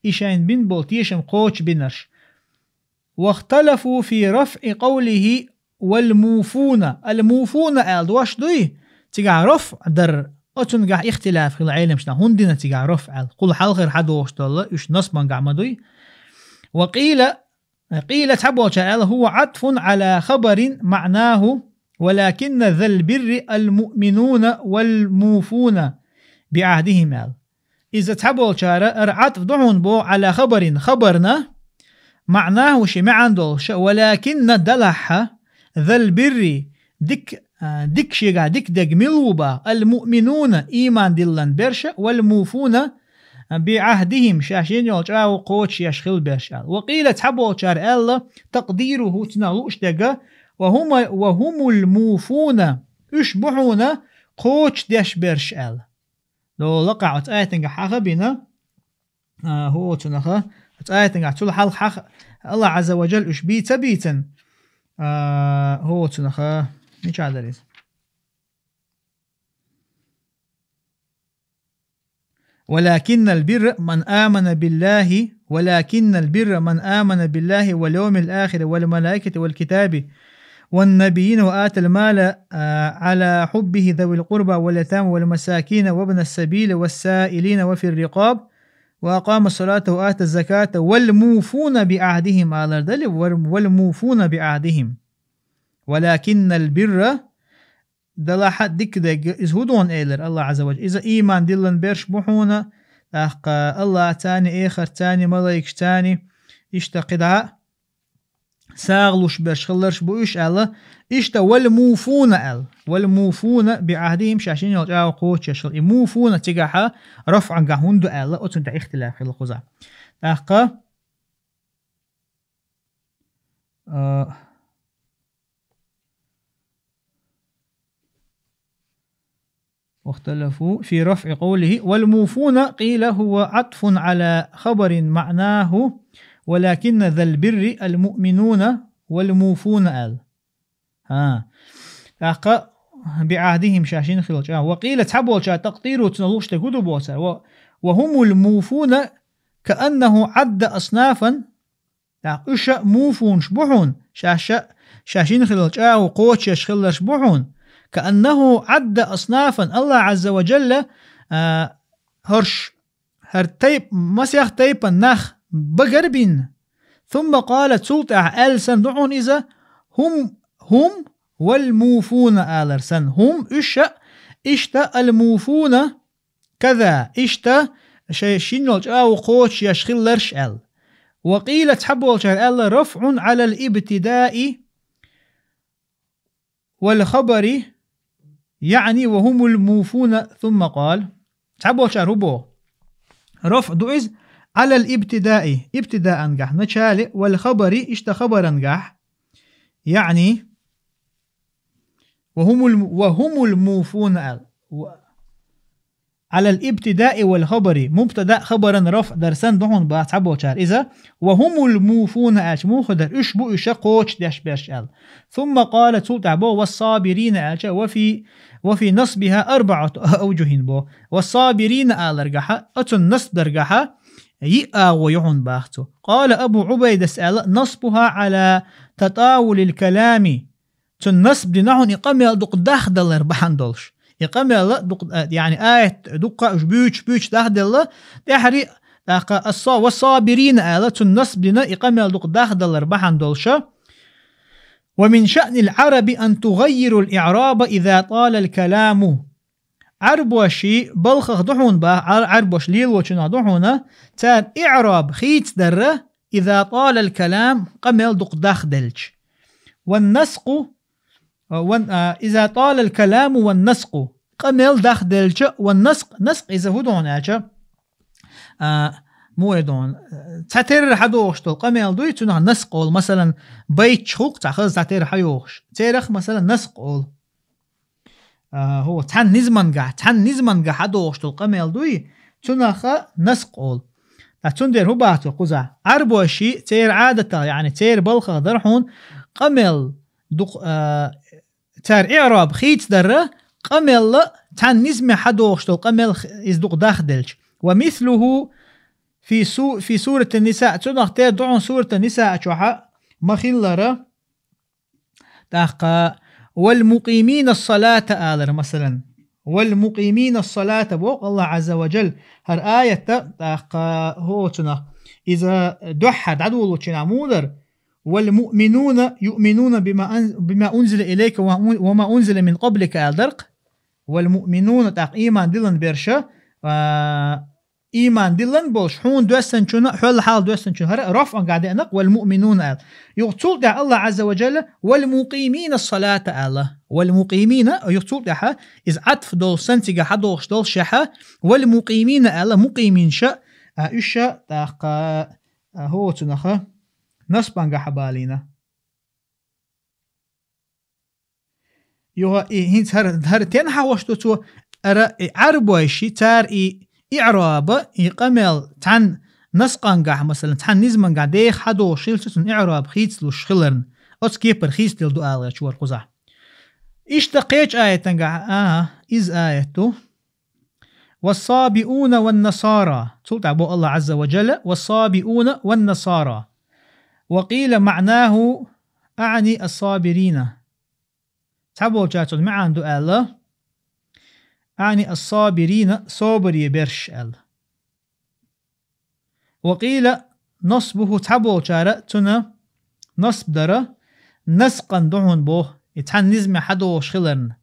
и шайна бина болу тешам кхочушбинарш. Вахталафу фи рафъи къавлихи والموفون. الموفون аьлла дош дуй, цигахь рафӀ дар, оцунгахь ихтилаф хилла Ӏеламчу наха, хӀунда дина цигахь рафӀ аьлла. Кхул хьалхара хьадохуш долу, уьш насбангахь ма дуй. وقيل, къийла цхьаболчара аьлла, هو عطف على خبر معناه ولكن ذا البر المؤمنون والموفون بعهدهم аьлла. Иза цхьаболчара ара Ӏатф ду хьуна боху على خبر, хабарна, معناه шен маьӀна долуша, ولكن делахьа, ذا البر, дик, а, дик шегахь дика дерг мила ву боху, المؤمنون, ийман диллина берш, والموفون بعهدهم, шаьш йина йолу чӀагӀо кхочушъеш хила берш аьлла. وقيل цхьаболчара аьлла, تقديره цунах лууш дерг, وهم, وهم الموفون, уьш бу хьуна кхочушдеш берш аьлла. Ло лакхахь оцу аятангахь хьаха бина, а, хӀу оцунаха, оцу аятангахь цул хьалха хьаха, Аллах Азза ва Джалла уьш бийца бийцан, а, хӀу оцунаха, мича дара иза? ولكن البر من آمن بالله، ولكن البر من آمن بالله واليوم الآخر والملائكة والكتاب والنبيين وآتى المال، آه، على حبه ذوي القربى واليتامى والمساكين وابن السبيل والسائلين وفي الرقاب وأقام الصلاة وآتى الزكاة والموفون بعهدهم, алар дали, вал-, والموفون بعهدهم. ولكن البر, делахьа дика дерг, иза хӀун ду хьуна элира Аллах Азза ва Джалла? Иза ийман диллина берш бу хьуна, тӀаккха Аллахцани, эхартцани, малайкашцани, иштта кхидӀа сагӀа луш берш хиларш бу уьш аьлла, иштта والموفون аьлла. والموفون بعهدهم, шаьш йина йолу чӀагӀо кхочушъеш хила. И موفون цигахьа рафӀангахь хӀунда ду аьлла, оцунна тӀе ихтилаф хила кхузахь. ТӀаккха, а, واختلفوا في رفع قوله والموفون، قيل هو عطف على خبر معناه ولكن ذا البر المؤمنون والموفون аьлла. ХӀа. ТӀаккха بعهدهم, шаьш йина хила чӀагӀо. وقيل, цхьаболчара تقديره, цунах лууш дерг хӀун ду боху цара. و-, وهم الموفون كأنه عد أصنافا, тӀаккха уьш а муфунаш бу хьуна, шаьш а, шаьш йина хилла чӀагӀо кхочушъеш хиларш бу хьуна. كأنه عد أصنافا, Аллах Азза ва Джалла, а, хӀорш, хӀара тайп-, масех тайпана нах багарбина. ثم قال, цул тӀаьхьа аьлла санна ду хьуна иза, هم, هم والموفون алар санна. هم, уьш а, иштта, الموفون, كذا, иштта, шаьш йина йолу чӀагӀо кхочушъеш хиларш аьлла. وقيل, цхьаболчара аьлла, رفع على الابتداء والخبر, يعني وهم الموفون, ثم قال. Цхьаболчара хӀун боху? РафӀ ду иза على الابتداء, ибтидаангахь, начале, والخبر, иштта хабарангахь, يعني وهم الم-, وهم الموفون аьлла. على الابتداء والخبر, мубтада хабаран рафӀ дар санна ду хьуна боху цхьаболчара иза, وهم الموفون аьлча муха дара, уьш бу уьш а кхочушдеш берш аьлла. ثم قال, цул тӀаьхьа боху, والصابرين аьлча, وفي, وفي نصبها أربعة أوجه боху. والصابرين аларгахьа, оцунна насб даргахьа, йиъ агӀо ю хьуна боху цо. قال أبو عبيدة аьлла, نصبها على تطاول الكلام. Цунна насб дина хьуна и къамел дукха дахдалар бахьана долуш. И къамел дукха, а, яъни аят дуккха уьш буьйцуш, буьйцуш дахделла, тӀаьхьари, тӀаккха ас-са-, والصابرين ала, цунна насб дина и къамел дукха дахдалар бахьана долуша. ومن شأن العرب أن تغير الإعراب إذا طال الكلام. Ӏарбоши балхах ду хьуна бах, Ӏар-, Ӏарбош лелочунах ду хьуна, цара иӀраб хийцадарра, إذا طال الكلام, къамел дукха дахделча. والنسق, а, ван-, а, إذا طال الكلام والنسق. Къамел дахделча, والنسق, наск иза хӀун ду хьуна аьлча, а, муха ду хьуна, цхьатерра хьадохуш долу къамел дуй, цунах наск олу, масалан, байташ хӀукху цхьа хаза цхьатерра хьайохуш. Церах, масалан, наск олу. А, хӀу, цхьана низмангахь, цхьана низмангахь хьадохуш долу къамел дуй, цунаха наск олу. Ткъа цундела хӀун боху цо кхузахь? Ӏарбоши церан Ӏадатах, яъни церан балхах дара хьуна къамел дукх-, а, цара иӀраб хийцадарра, къамелла цхьана низме хьадохуш долу къамел х-, иза дукха дахделча. ومثله في سو-, في سورة النساء, цунах тера ду хьуна Сурат ан-Нисаъ чохьа ма-хиллара, ТӀаккха «والمقيمين الصلاة» алар, масалан. «والمقيمين الصلاة» боху Аллах Азза ва Джалла. ХӀара аятта тӀаккха хӀоцунах. Иза дуьххьара дӀадолучу нах мудар. «والمؤمنون يؤمنون بما أن-، بما أنزل إليك وما أن-، وما أنزل من قبلك» аьлла дарх. «والمؤمنون» тӀаккха ийман диллина берш, а, ийман диллина болуш, хьуна доьссинчунна, хьол хьалха доьссинчунна, хӀара рафӀангахь деана, «والمؤمنون» аьлла. Юха цул тӀаьхьа Аллах Азза ва Джалла «والمقيمين الصلاة» аьлла. «والمقيمين», юха цул тӀаьхьа, иза Ӏатф долу санна цигахь хьадохуш долу шаьхьа, «والمقيمين» аьлла, мукъийминаш, а, уьш тӀаккха, а, хӀоцунах насбангахь балийна. Юха и хӀинца хӀара, хӀара тенхьа хьахош ду цо, ара и Ӏарбойши, цара и иӀраба, и къамел цхьана насбангахь, масалан, цхьана низмангахь деха хьадохуш хилча, цунна иӀраб хийцалуш хиларна. Оцу кепара хийцаделла ду аларчу вара кхузахь. Иштта кхечу аятангахь, а, иза аят ду. «والصابئون والنصارى». Цул тӀаьхьа боху Аллах Азза ва Джалла: «والصابئون والنصارى». «وقيل معناه أعني الصابرين». Цхьаболчара цунна маьӀна ду аьлла: «أعني الصابرين», собаре берш аьлла. «وقيل نصبه», цхьаболчара цунна насб дара, наскъан ду хьуна боху, и цхьана низме хьадохуш хиларна.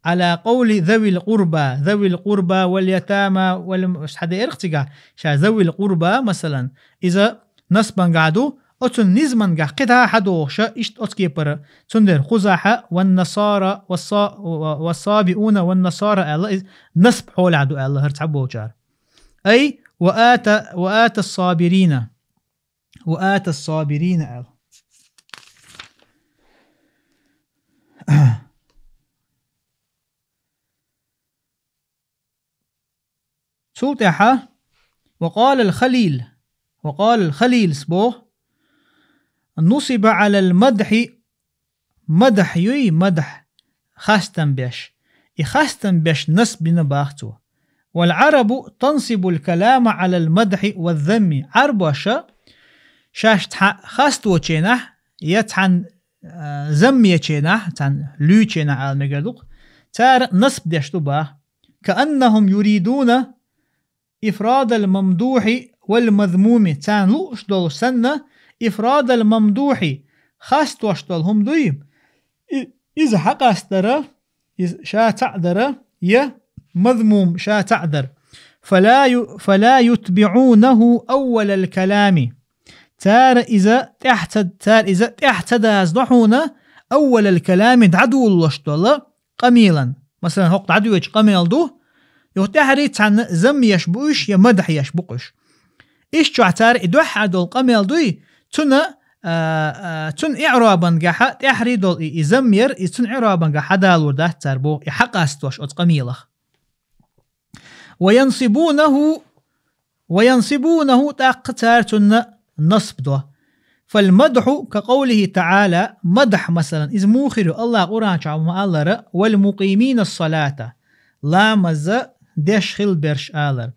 «على قول ذوي القربى», «ذوي القربى واليتامى والم-», хьадеарх цигахь, ша «ذوي القربى», масалан, иза насбангахь ду, оцу низмангахь кхидӀа хьадохуша, иштта оцу кепара, цундела кхузахьа «والنصارى والصا-، والصابئون والنصارى» аьлла, иза насб хьолехь ду аьлла хӀара цхьаболчара. Ай, «وآتى، وآتى الصابرين». «وآتى الصابرين» аьлла. Цул тӀаьхьа «وقال الخليل», «وقال الخليل» боху: «نصب على المدح», мадхь юй, мадхь, хастам беш. И хастам беш насб дина бах цо. «والعرب تنصب الكلام على المدح والذم». Ӏарбоша шаьш цхьа хасточенахь, я цхьана, а, заммеченахь, цхьана луьйченахь ала мегар ду-кх, цара насб деш ду бах. «كأنهم يريدون إفراد الممدوح والمذموم». Царна лууш долу санна, «إفراد الممدوح», хастош долу хӀума дуй, и-, иза хьакъастара, иза ша цхьаъ дара, я мазмум ша цхьаъ дара. «فلا ي-، فلا يتبعونه أول الكلام». Цара иза тӀаьхьа ца, цара иза тӀаьхьа ца дазадо хьуна, «أول الكلام», дӀадолалуш долу къамелан. Масалан, хӀокху дӀадоьдучу къамел ду, юха тӀаьхьарий цхьанна замма еш бу уьш, я мадхь еш бу-кх уьш. Иштта чохь цара и дуьххьара долу къамел дуй, цунна, а, а, цунна иӀробангахьа тӀаьхьарий долу и, и замма яр, и цунна иӀробангахь хьадалур дац цара боху, и хьакъастош оцу къамелах. «وينصبونه», «وينصبونه», тӀаккха цара цунна насб до. «فالمدح كقوله تعالى», мадхь, масалан, иза муха хир ю, Аллах Къуръан чохь ма-аллара: «والمقيمين الصلاة», ламаза деш хила берш алар.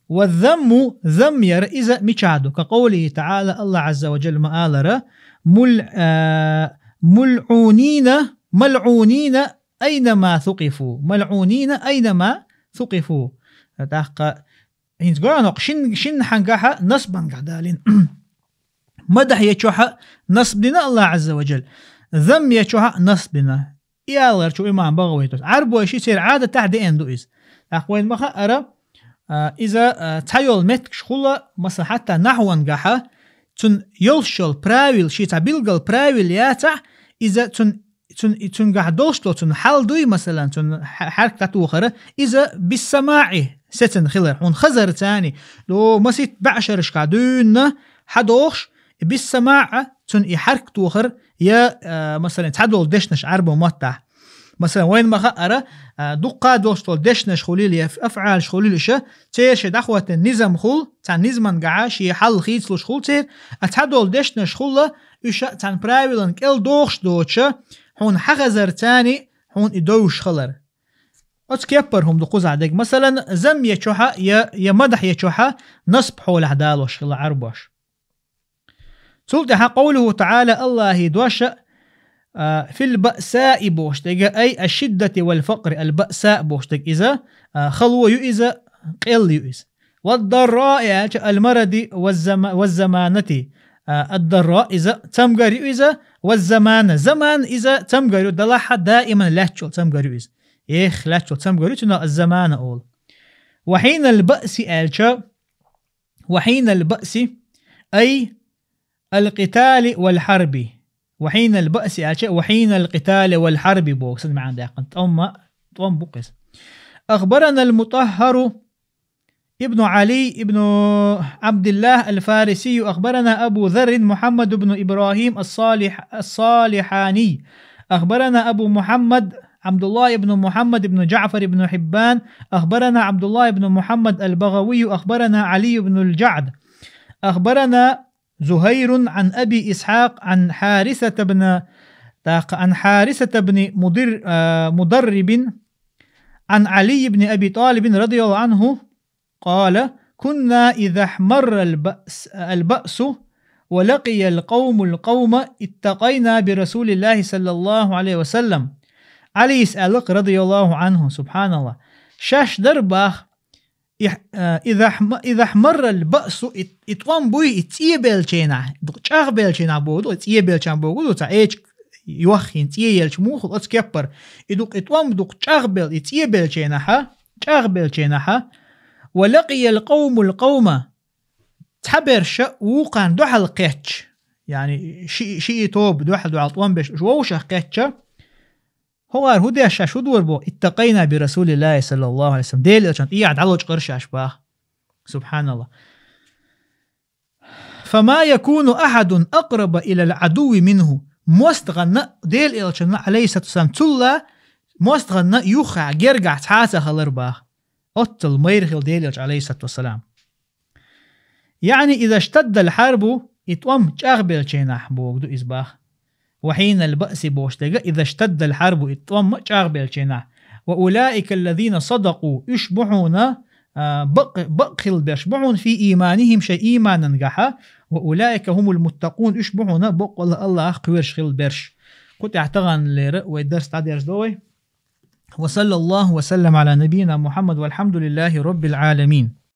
«والذم», замма яр, иза мичахь ду, «كقوله تعالى», Аллах Азза ва Джалла ма-аллара: «مل-، а, ملعونين، ملعونين أينما ثقفوا، ملعونين أينما ثقفوا». ТӀаккха хӀинца гоьгӀанокх шин, шин хьангахьа насбангахь далийна. Мадхь ечохьа насб дина Аллах Азза ва Джалла. Замма ечохьа насб дина. И аларчу имам БагӀавитас. Ӏарбойши церан Ӏадатахь деана ду иза. ТӀаккха вайна ма хаъара, а, иза, а, цхьайолу меттигаш хула, масала, хьатта нахьвангахьа, цун йолуш йолу правил, ши цхьа билггал правил яцахь, иза цун цун, и цуьнгахь долуш долу цун хьал дуй, масалан, цун хьа-, хьаьрк дӀатохара, иза биссамаӀи сецна хилар, хьуна хазар цани, до масит баьӀшарашкахь дуьйна хьадохуш, и биссамаӀа цун и хьаьрк тохар, я, а, масалан, цхьадолу дешнаш Ӏарбо маттахь. Масалан, вайна ма хаъара, а, дуккха долуш долу дешнаш хуьлийла, я аф-, афӀалаш хуьлийла иша, церан ши дӀахӀоттина низам хула, цхьа низмангахьа ши хьал хийцалуш хула церан, а цхьадолу дешнаш хула, уьш а цхьана правилан кӀел дохуш доцуша, хьуна хьан хазар цани, хьуна и довш халар. Оцу кеппара хӀума ду кхузахь дерг. Масалан, зам ечохьа я, я мадахь ечохьа насб хьолехь далош хила Ӏарбош. Цул тӀаьхьа къовлуху таӀала Аллахьи доша: А, في البأساء бохуш дерг, أي الشدة والفقر, البأساء бохуш дерг иза, а, хало ю иза, къел ю иза. والضراء аьлча, المرض والزما-, والزمانة, а, الضراء иза цамгар ю иза, والزمانة, замана иза цамгар ю, далахьа даиман лаьтташ йола цамгар ю иза. Эх, лаьтташ йола цамгар ю цунах الزمانة олу. وحين البأس аьлча, وحين البأس أي القتال والحرب. وحين البأس аьлча, وحين القتال والحرب боху, сан маьӀна даьккхина. ТӀом, тӀом бу-кх иза. أخبرنا المطهر ابن علي بن عبد الله الفارسي، أخبرنا أبو ذر محمد بن إبراهيم الصالح-، الصالحاني، أخبرنا أبو محمد عبد الله بن محمد بن جعفر بن حبان، أخبرنا عبد الله بن محمد البغوي، أخبرنا علي بن الجعد، أخبرنا زهير عن أبي إسحاق عن حارثة بن، عن حارثة بن مضر-، آه، مضرب عن علي بن أبي طالب رضي الله عنه قال: كنا إذا احمر البأس، البأس ولقي القوم القوم اتقينا برسول الله صلى الله عليه وسلم. Ӏалис аьлла-кх, رضي الله عنه, سبحان الله. Шаьш дара боху, и, а, إذا احم-، إذا احمر البأس, и, и тӀом буй, и цӀе беллачу хенахь, дукха чӀагӀбеллачу хенахь боху ду, цӀе беллачу хенахь боху ду, цхьа эчиг йохйина цӀе елча муха хуьлу оцу кеппара. И дукха, и тӀом дукха чӀагӀбелла, и цӀе беллачу хенахь, чӀагӀбеллачу хенахь, ولقي القوم القوم, цхьаберш вукхарна дуьхьал кхетча, яъни ши-, шиъ тоба дуьхьал-дуьхьал тӀом беш, уьш вовшах кхетча, хӀокхара хӀун деш шаьш хӀун дора боху, اتقينا برسول الله صلى الله عليه وسلم, Делан Элчанна тӀехьа дӀалочкъура шаьш боху. سبحان الله. فما يكون أحد أقرب إلى العدو منه. МостагӀанна, Делан Элчанна, عليه الصلاة والسلام, цул а мостагӀанна юххехь гергахь цхьа а ца хилира боху. Оццул майра хилла Делан Элча, عليه الصلاة والسلام. يعني إذا اشتد الحرب, и тӀом чӀагӀбеллачу хенахь боху ду иза боху. وحين البأس бохуш дерг, إذا اشتد الحرب, и тӀом чӀагӀбеллачу хенахь. وأولئك الذين صدقوا, уьш бу хьуна, а, бакъ-, бакъ хилла берш бу хьуна, في إيمانهم, шайн ийманан гахьа, وأولئك هم المتقون, уьш бу хьуна бакъволу АллахӀах кхоьруш хилла берш. Кху тӀехь таханлера вай дарс дӀадерзадо вай. وصلى الله وسلم على نبينا محمد والحمد لله رب العالمين.